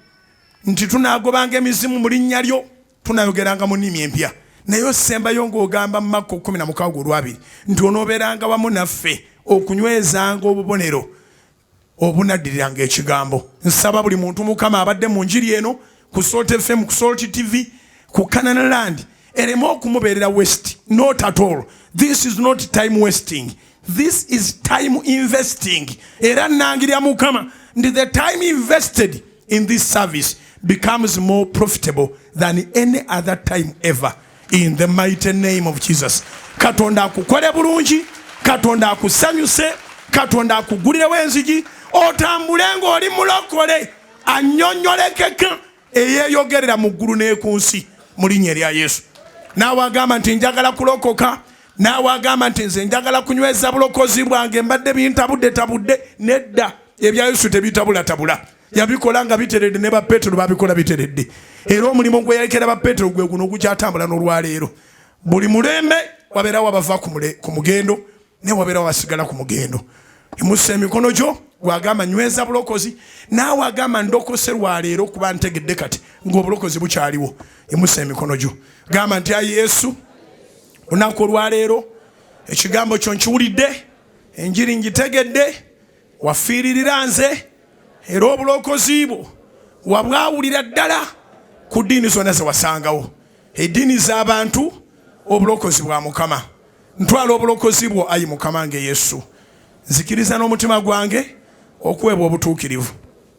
nti tunaagobanga emizimu mu linnya lyo, tunayogeranga mu nnimi empya. Naye osembayo ng'ogamba mu Makko 16 olwabiri nti onoobeeranga wamu naffe okunywezanga obubonero obunaddiriranga ekigambo. Nsaba buli muntu, Mukama, abadde mu njiri eno ku Salt FM, ku Salt TV, ku Canaan Land, ereme okumubeerera waste. Not at all. This is not time wasting, this is time investing. Era nangirya Mukama nti the time invested in this service becomes more profitable than any other time ever, in the mighty name of Jesus. Katonda akukole bulungi, Katonda akusanyuse, Katonda akugulirewo enzigi, otambule ng'oli mulokole annyonnyolekeka eyeeyogerera mu ggulu ne ku nsi, mu linnya erya Yesu. Naawe agamba nti njagala kulokoka, naawe agamba nti nze njagala kunyweza bulokozi bwange, mbadde bintabudde tabudde, nedda, ebya Yesu tebitabulatabula. Yabikola nga biteredde, ne Bapetero babikola biteredde, era omulimu gwe yalekera Bapetero gwe guno ogukyatambula n'olwaleero buli mulembe. Wabeerawo abava ku mugendo, naye wabeerawo abasigala ku mugendo. Imusa emikono gyo, gwagamba nyweza bulokozi, naawe agamba ndokose lwaleero kuba ntegedde kati ng'obulokozi bukyaliwo. Imusa emikono gyo, gamba nti ayi Yesu, olunaku olwaleero ekigambo kyo nkiwulidde, enjiri ngitegedde, wafiiririra nze, era obulokozi bwo wabwawulira ddala ku ddiini zonna ze wasangawo, eddiini z'abantu, obulokozi bwa Mukama. Ntwala obulokozi bwo ayi Mukama nge Yesu, nzikiriza n'omutima gwange okuweebwa obutuukirivu,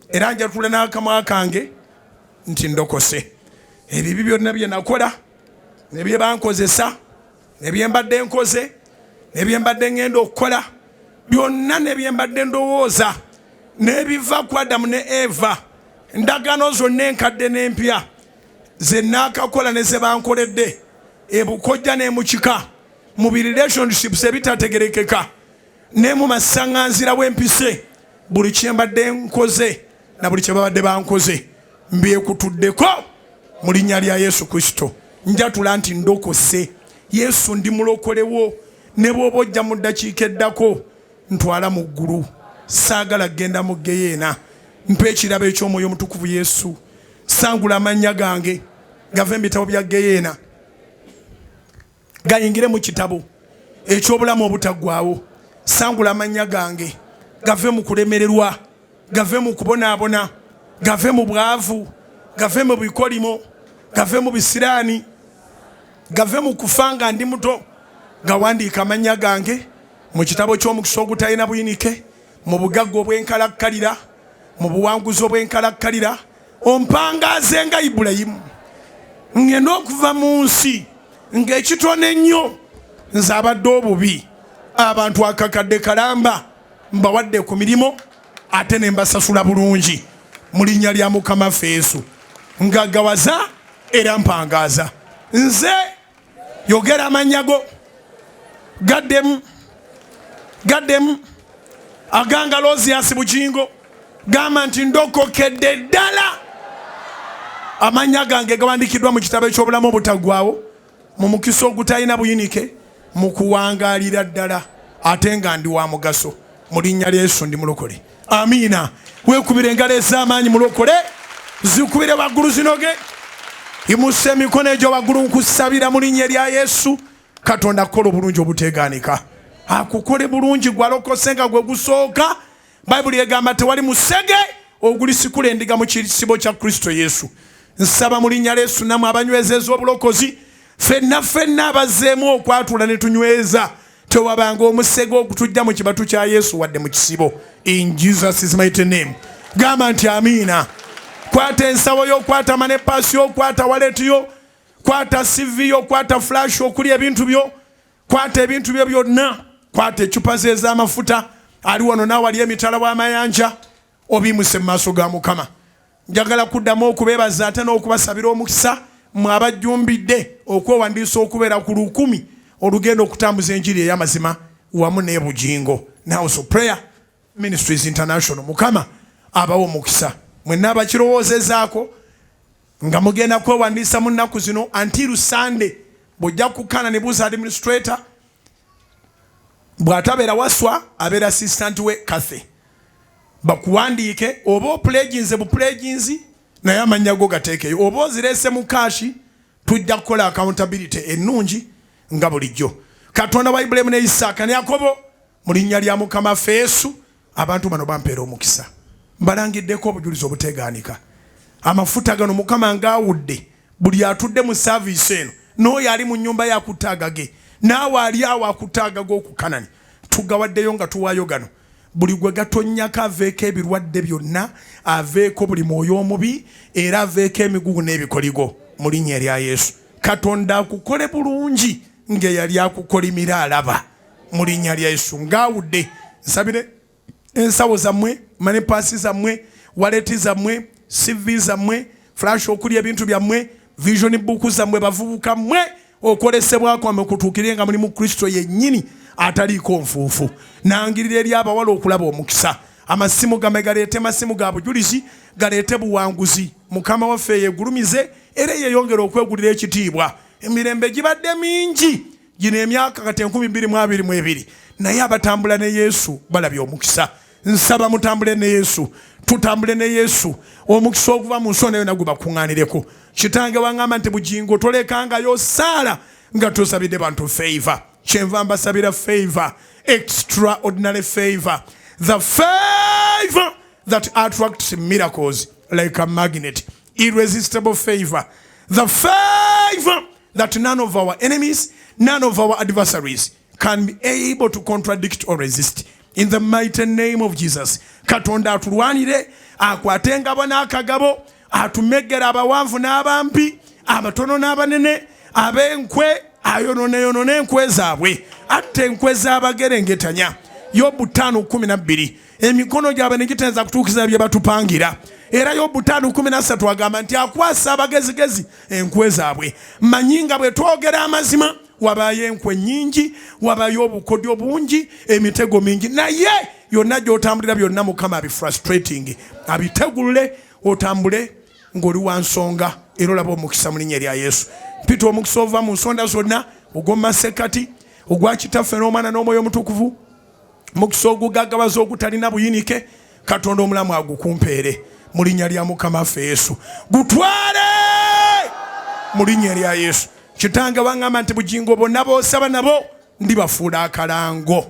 era njatula n'akamwa kange nti ndokose. Ebibi byonna bye nakola ne bye bankozesa ne bye mbadde nkoze ne bye mbadde ŋŋenda okukola byonna ne bye mbadde ndowooza n'ebiva ku Adamu ne Eva, endagaano zonna enkadde n'empya ze naakakola ne ze bankoledde ebukojja ne mu kika, mu bi relationships ebitategerekeka ne mu masaŋŋanzira w'empise, buli kye mbadde nkoze na buli kye babadde bankoze mbyekutuddeko mu linnya lya Yesu Kristo. Njatula nti ndokose. Yesu, ndi mulokolewo, ne bw'oba ojja mu ddakiika eddako ntwala mu ggulu, saagala kugenda mu ggeyeena. Mpa ekirabo eky'Omwoyo Omutukuvu. Yesu, sangula amannya gange gave mu bitabo bya ggeyeena gayingire mu kitabo eky'obulamu obutaggwawo. Sangula amannya gange gave mu kulemererwa, gave mu kubonaabona, gave mu bwavu, gave mu bikolimo, gave mu bisiraani, gave mu kufa nga ndi muto, gawandiika amannya gange mu kitabo ky'omukisa ogutalina buyinike, mu bugagga obw'enkalakkalira, mu buwanguzi obw'enkalakkalira. Ompangaaze nga Ibulayimu, ngenda okuva mu nsi ng'ekitono ennyo nze abadde obubi abantu akakadde kalamba mbawadde ku mirimu ate ne mbasasula bulungi. Mu linnya lya Mukama ffe Yesu, ngaggawaza era mpangaaza nze. Yogera amannya go, gaddemu, gaddemu, aganga Loziasi Bugingo. Gamba nti ndokokedde ddala, amannya gange gawandiikiddwa mu kitabo eky'obulamu obutaggwawo, mu mukisa ogutalina buyinike, mu kuwangaalira ddala, ate nga ndi wa mugaso. Mu linnya lya Yesu ndi mulokole. Amiina. Weekubire engalo ez'amaanyi, mulokole, zikubire waggulu, zinoge. Imusa emikono egyo waggulu. Nkusabira mu linnya erya Yesu, Katonda akukola obulungi obuteegaanika, akukole bulungi gwalokose nga gwe gusooka. Bayibuli egamba tewali musege ogulisikula endiga mu kisibo kya Kristo Yesu. Nsaba mu linnya lya Yesu, namwe abanywezeza obulokozi, ffenna ffenna abazzeemu okwatula ne tunyweza, tewabanga omusege ogutujja mu kibatu kya Yesu wadde mu kisibo. In Jesus' mighty name, gamba nti amiina. Kwata ensawo yo, kwata money purse yo, kwata wallet yo, kwata CV yo, kwata flash okuli ebintu byo, kwata ebintu byo byonna, kwata ecupa ze ez'amafuta ali wano naawali emitala w'amayanja, obimuse mu maaso ga Mukama. Njagala kuddamu okubeebaza ate n'okubasabira omukisa mwe abajjumbidde okwewandiisa okubeera ku 1000 olugenda okutambuza enjiri ey'amazima wamu ne Bugingo ne House of Prayer Ministries International. Mukama abawa omukisa mwenna abakirowoozezaako nga mugenda kwewandiisa mu nnaku zino until Sunday. Bw'ojja kukkaana ne buuza administrator, bw'atabeera Waswa abeera assistant we Kathe, bakuwandiike. Oba opuleginze bupuleginzi, naye amannya go gateekeyo. Oba ozireese mu cash, tujja kukola accountability ennungi nga bulijjo. Katonda wa Ibulayimu ne Isaaka ne Yakobo, mu linnya lya Mukama ffe Yesu, abantu bano bampeera omukisa. Mbalangiddeko obujulizi obutegaanika. Amafuta gano Mukama ngaawudde buli atudde mu service eno, n'oyo ali mu nnyumba yakutta agage, naawe ali awo akutta agage okukanani. Tugawaddeyo nga tuwaayo gano, buli gwe gatonnyako aveeko ebirwadde byonna, aveeko buli mwoyo omubi, era aveeko emigugu n'ebikoligo mu linnya erya Yesu. Katonda akukole bulungi ng'eyali akukolimira alaba, mu linnya lya Yesu. Ngaawudde, nsabire ensawo zammwe, money purse zammwe, wallet zammwe, CV zammwe, flash okuli ebintu byammwe, vision book zammwe. Bavubuka mmwe, okwolesebwa kwammwe kutuukirire nga muli mu Kristo yennyini ataliiko nfuufu. Nangirira eri abawala okulaba omukisa. Amasimu gammwe galeete masimu ga bujulizi, galeete buwanguzi. Mukama waffe yeegulumize era yeyongera okwegulira ekitiibwa. Emirembe gibadde mingi. Gino emyaka kati 2022, naye abatambula ne Yesu balabye omukisa. Nsaba mutambule ne Yesu, tutambule ne Yesu, omukisa okuva mu nsi nayo nagwe bakuŋŋaanireko. Kitange waŋŋamba nti, "Bugingo, tolekangayo saala nga tosabidde bantu favor." Kyenva mbasabira favor, extraordinary favor, the favor that attracts miracles like a magnet, irresistible favor, the favor that none of our enemies, none of our adversaries can be able to contradict or resist. In the mighty name of Jesus, Katonda atulwanire, akwate engabo n'akagabo, atumegere abawanvu n'abampi, abatono n'abanene, ab'enkwe, ayononeyonone enkwe zaabwe, atta enkwe z'abagerengetanya. Yobu 5:12, emikono gyabwe negitayinza kutuukiza bye batupangira. Era Yobu 5:13 agamba nti akwasa abagezigezi enkwe zaabwe. Manyi nga bwe twogera amazima, wabaayo enkwe nnyingi, wabaayo obukodyo bungi, emitego mingi, naye yonna gy'otambulira, byonna Mukama abifrustrating, abitegulule, otambule ng'oli wa nsonga era olaba omukisa mu linnya lya Yesu. Mpita omukisa ova mu nsonda zonna, ogw'omu masekkati, ogwa Kitaffe n'Omwana n'Omwoyo Omutukuvu, mukisa ogugaggawaza ogutalina buyinike. Katonda omulamu agukumpeere mu linnya lya Mukama waffe Yesu. Gutwale mu linnya lya Yesu. Kitange waŋŋamba nti, "Bugingo, bonna b'osaba nabo ndibafuula akalango."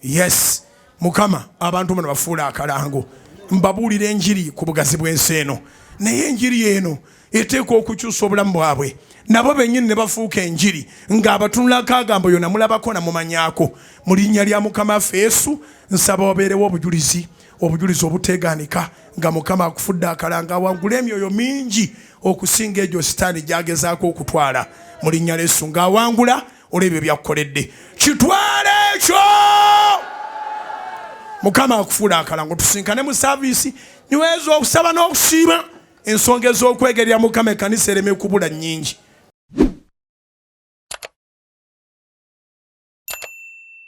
Yes, Mukama, abantu bano bafuula akalango. Mbabuulira enjiri ku bugazi bw'ensi eno, naye enjiri eno eteekwa okukyusa obulamu bwabwe, nabo bennyini ne bafuuka enjiri ng'abatunulako agambo yonna mulabako namumanyaako. Mu linnya lya Mukama waffe Yesu, nsaba wabeerewo obujulizi, obujulizi obuteegaanika, nga Mukama akufudde akalanga, awangule emyoyo mingi okusinga egyo Sitaani gy'agezaako okutwala. Mu linnya Yesu, ng'awangula olw'ebyo byakukoledde, kitwale ekyo. Mukama akufuula akalango. Tusinkane mu service. Nyweza okusaba n'okusiiba. Ensonga ez'okwegerera Mukama, ekkanisa ereme kubula nnyingi.